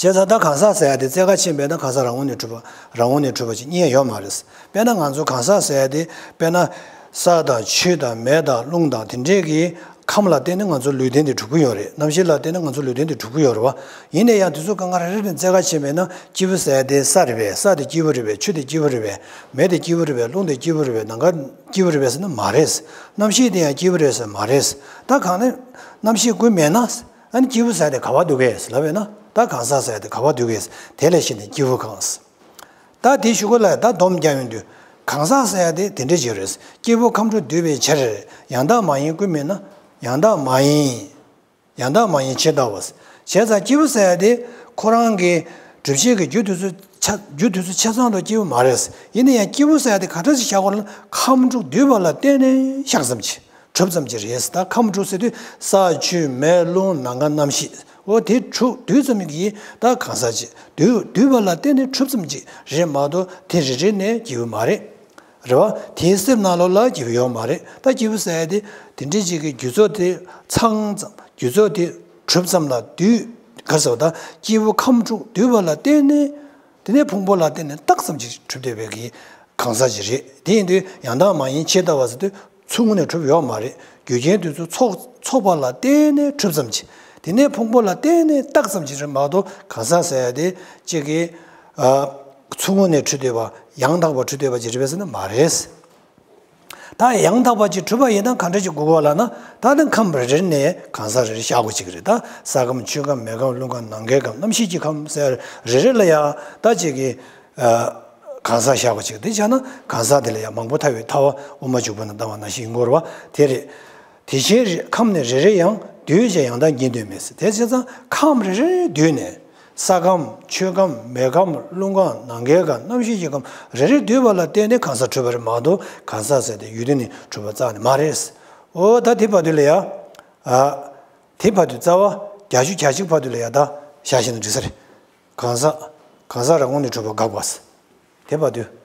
ཙང་ད་གང་ཟག་ཟེར་ཡ་དེ་རྩལ་ཁ་ཕྱིན་པས་ན་གང་ཟག་རང་ངོས་ནས་གྲུབ་པ་རང་ངོས་ནས་གྲུབ་པ་ཅིག་རྙེད་ཡོད་མ་རེད། དཔེར་ན་ང་ཚོ་གང་ཟག་ཟེར་ཡ་དེ་དཔེར་ན་ས་དང་ཆུ་དང་མེ་དང་རླུང་དང་དེ་འདྲས་ཀྱི་ཁམས་ལ་བརྟེན་ནས་ང་ཚོ་ལུས་རྟེན་དེ་གྲུབ་ཀྱི་ཡོད་རེད། རྣམ་ཤེས་ལ་བརྟེན་ནས་ང་ཚོ་ལུས་རྟེན་དེ་གྲུབ་ཀྱི་ཡོད་རེད་བ། ཡིན་ན་ཡང་དེ་ཚོ་གང་ག་རེ་རེ་ནས་རྩལ་ཁ་ཕྱིན་པས་ན་སྐྱེས་བུ་ཟེར་ཡ་དེ་ས་རེད་པས། ས་དེ་སྐྱེས་བུ་རེད་པས། ཆུ་དེ་སྐྱེས་བུ་རེད་པས། མེ་དེ་སྐྱེས་བུ་རེད་པས། རླུང་དེ་སྐྱེས་བུ་རེད་པས། ནམ་མཁའ་སྐྱེས་བུ་རེད་པས་ཟེར་ན་མ་རེད། རྣམ་ཤེས་དེ་ཡང་སྐྱེས་བུ་རེད་ཟེར་ན་མ་རེད། ད་གང་ནས་རྣམ་ཤེས་ཀུན་མེད་ན། ཨ་ནི་སྐྱེས་བུ་ཟེར་དེ་ག་པར་འདུག་གས་ལབ་པས་ན། ད་གང་ཟག་ཟེར་དེ་ག་པར་འདུག་གས། དེ་ལས་གཞན་ནི་སྐྱེས་བུ་གང་། ད་དེའི་གཞུག་གུ་ལ་ད་སྡོམ་རྒྱག་ཡོང་དུས། གང་ཟག་ཟེར་ཡ་དེ་དེ་འདྲ་ཅིག་རེད། སྐྱེས་བུ་ཁམས་དྲུག་འདུས་པའི་ཕྱིར། ཡང་དག་མ་ཡིན་ཀུན་མིན་ན། ཡང་དག་མ་ཡིན། ཡང་དག་མ་ཡིན་ཇི་ལྟ་བ། བྱས་ཙང་སྐྱེས་བུ་ཟེར་ཡ་དེ་ཁོ་རང་གི་སྒྲུབ་བྱེད་ཀྱི་རྒྱུ་དེ་ཚོ་ཆ་རྒྱུ་དེ་ཚོ་ཆ་ཚང་དུ་སྐྱེས་བུ་མ་རེད། ཡིན་ན་ཡང་སྐྱེས་བུ་ཟེར་ཡ་དེ་ག་འདྲ་ཞིག་བཞག་དགོས་ལབ་ན། ཁམས་དྲུག་འདུས་པ་ལ་བརྟེན་ནས་བཞག་ཙམ་གྱིས་གྲུབ་ཙམ་གྱིས་རེད། ད་ཁམས་དྲུག་ཟེར་དུས་ས་ཆུ་མེ་རླུང་ནམ་མཁའ་རྣམ་ཤེས། འོ་དེ་དྲུག་འདུས་ཙམ་གྱིས་ད་གང་ཟག་ཅིག་འདུས་འདུས་པ་ལ་བརྟེན་ནས་གྲུབ་ཙམ་གྱིས་རེད་མ་གཏོགས་དེ་རེ་རེ་ནས་སྐྱེས་བུ་མ་རེད། རེད་བ། དེའི་གསེབ་ནང་ལོགས་ལ་སྐྱེས་བུ་ཡོད་མ་རེད། ད་སྐྱེས་བུ་ཟེར་ཡ་དེ་དེ་འདྲའི་ཅིག་གི་རྒྱུ་ཚོགས་དེ་ཚང་ཙམ་རྒྱུ་ཚོགས་དེ་གྲུབ་ཙམ་ལ་འདུས། ག་ཟེར་བ། ད་སྐྱེས་བུ་ཁམས་དྲུག་འདུས་པ་ལ་བརྟེན་ནས། དེ་ནས་ཕུང་པོ་ལ་བརྟེན་ནས་བཏགས་ཙམ་གྱིས་གྲུབ་བསྡད་པའི་གི་གང་ཟག་ཅིག་རེད། དེ་ཡིན་དུས་ཡང་དག་མ་ཡིན་ཇི་ལྟ་བ་ཟེར་དུས་ཚུར་ངོས་ནས་གྲུབ་ཡོད་མ་རེད། རྒྱུ་རྐྱེན་དེ་ཚོ་ཚོགས་ཚོགས་པ་ལ་བརྟེན་ནས་གྲུབ་ཙམ་གྱིས། དེ་ནས་ཕུང་པོ་ལ་བརྟེན་ནས་བཏགས་ཙམ་གྱིས་རེད་མ་གཏོགས་གང་ཟག་ཟེར་ཡ་དེ་གཅིག་གིས་ཨ་ཚུར་ངོས་ནས་གྲུབ་བསྡད་པ། ཡང་དག་པར་གྲུབ་བསྡད་པ་ཅིག་རེད་པས་ཟེར་ན་མ་རེད། ད་ཡང་དག་པ་ཅིག་གྲུབ་པ་ཡིན་ན་ག་འདྲ་ཅིག་དགོས་ཀྱི་ཡོད་ལབ་ན། ད་ནི་ཁམས་རེ་རེ་ནས་གང་ཟག་རེ་རེ་བཞག་དགོས་ཀྱི་རེད། ད་ས་ཁམས་ཆུ་ཁམས་མེ་ཁམས་རླུང་ཁམས་ནམ་མཁའི་ཁམས་རྣམ་ཤེས་ཀྱི་ཁམས་ཟེར་རེ་རེ་ལ་ཡང་ད་ཅིག་གི་ཨ་གང་ཟག་བཞག་དགོས་ཀྱི་རེད། དེ་བྱས་ན་གང་ཟག་དེ་ལ་ཡང་མང་པོ་ཐལ་བའི་ཐལ་བ་དབུ་མ་འཇུག་པ་ན་ལྟ་བ་ནང་བཞིན་ཡིན་དགོས་རེད་བ། དེ་རེད། དེ་བཞིན་རེ་ཁམས་ནི་རེ་རེ་ཡང་། འདུས་བྱས་ཡང་དག་གཉིས་དོན་མེད་ཟེར། དེ་བྱས་ཙང་ཁམས་རེ་རེ་འདུས་ནས། ས་ཁམས་ཆུ་ཁམས་མེ་ཁམས་རླུང་ཁམས་ནམ་མཁའི་ཁམས་རྣམ་ཤེས་ཀྱི་ཁམས་རེ་རེ་འདུས་པ་ལ་བརྟེན་ནས་གང་ཟག་གྲུབ་པ་རེད་མ་གཏོགས་གང་ཟག་ཟེར་དེ་ཡུལ་དུས་ནས་གྲུབ་པ་རྩ་ནས་མ་རེད། འོ་ད་དེ་བར་དུ་ལ་ཡ། ཨ། དེ་བར་དུ་རྩ་བ་བརྒྱད་ཅུ་གྱ་གཅིག་བར་དུ་ལ་ཡ་ད་བཞག་བཞག་ན་འགྲིག་ས་རེད། གང་ཟག་གང་ཟག་རང་ངོས་ནས་གྲུབ་པ་དགག་པ་ཟེར། དེ་བར་དུ།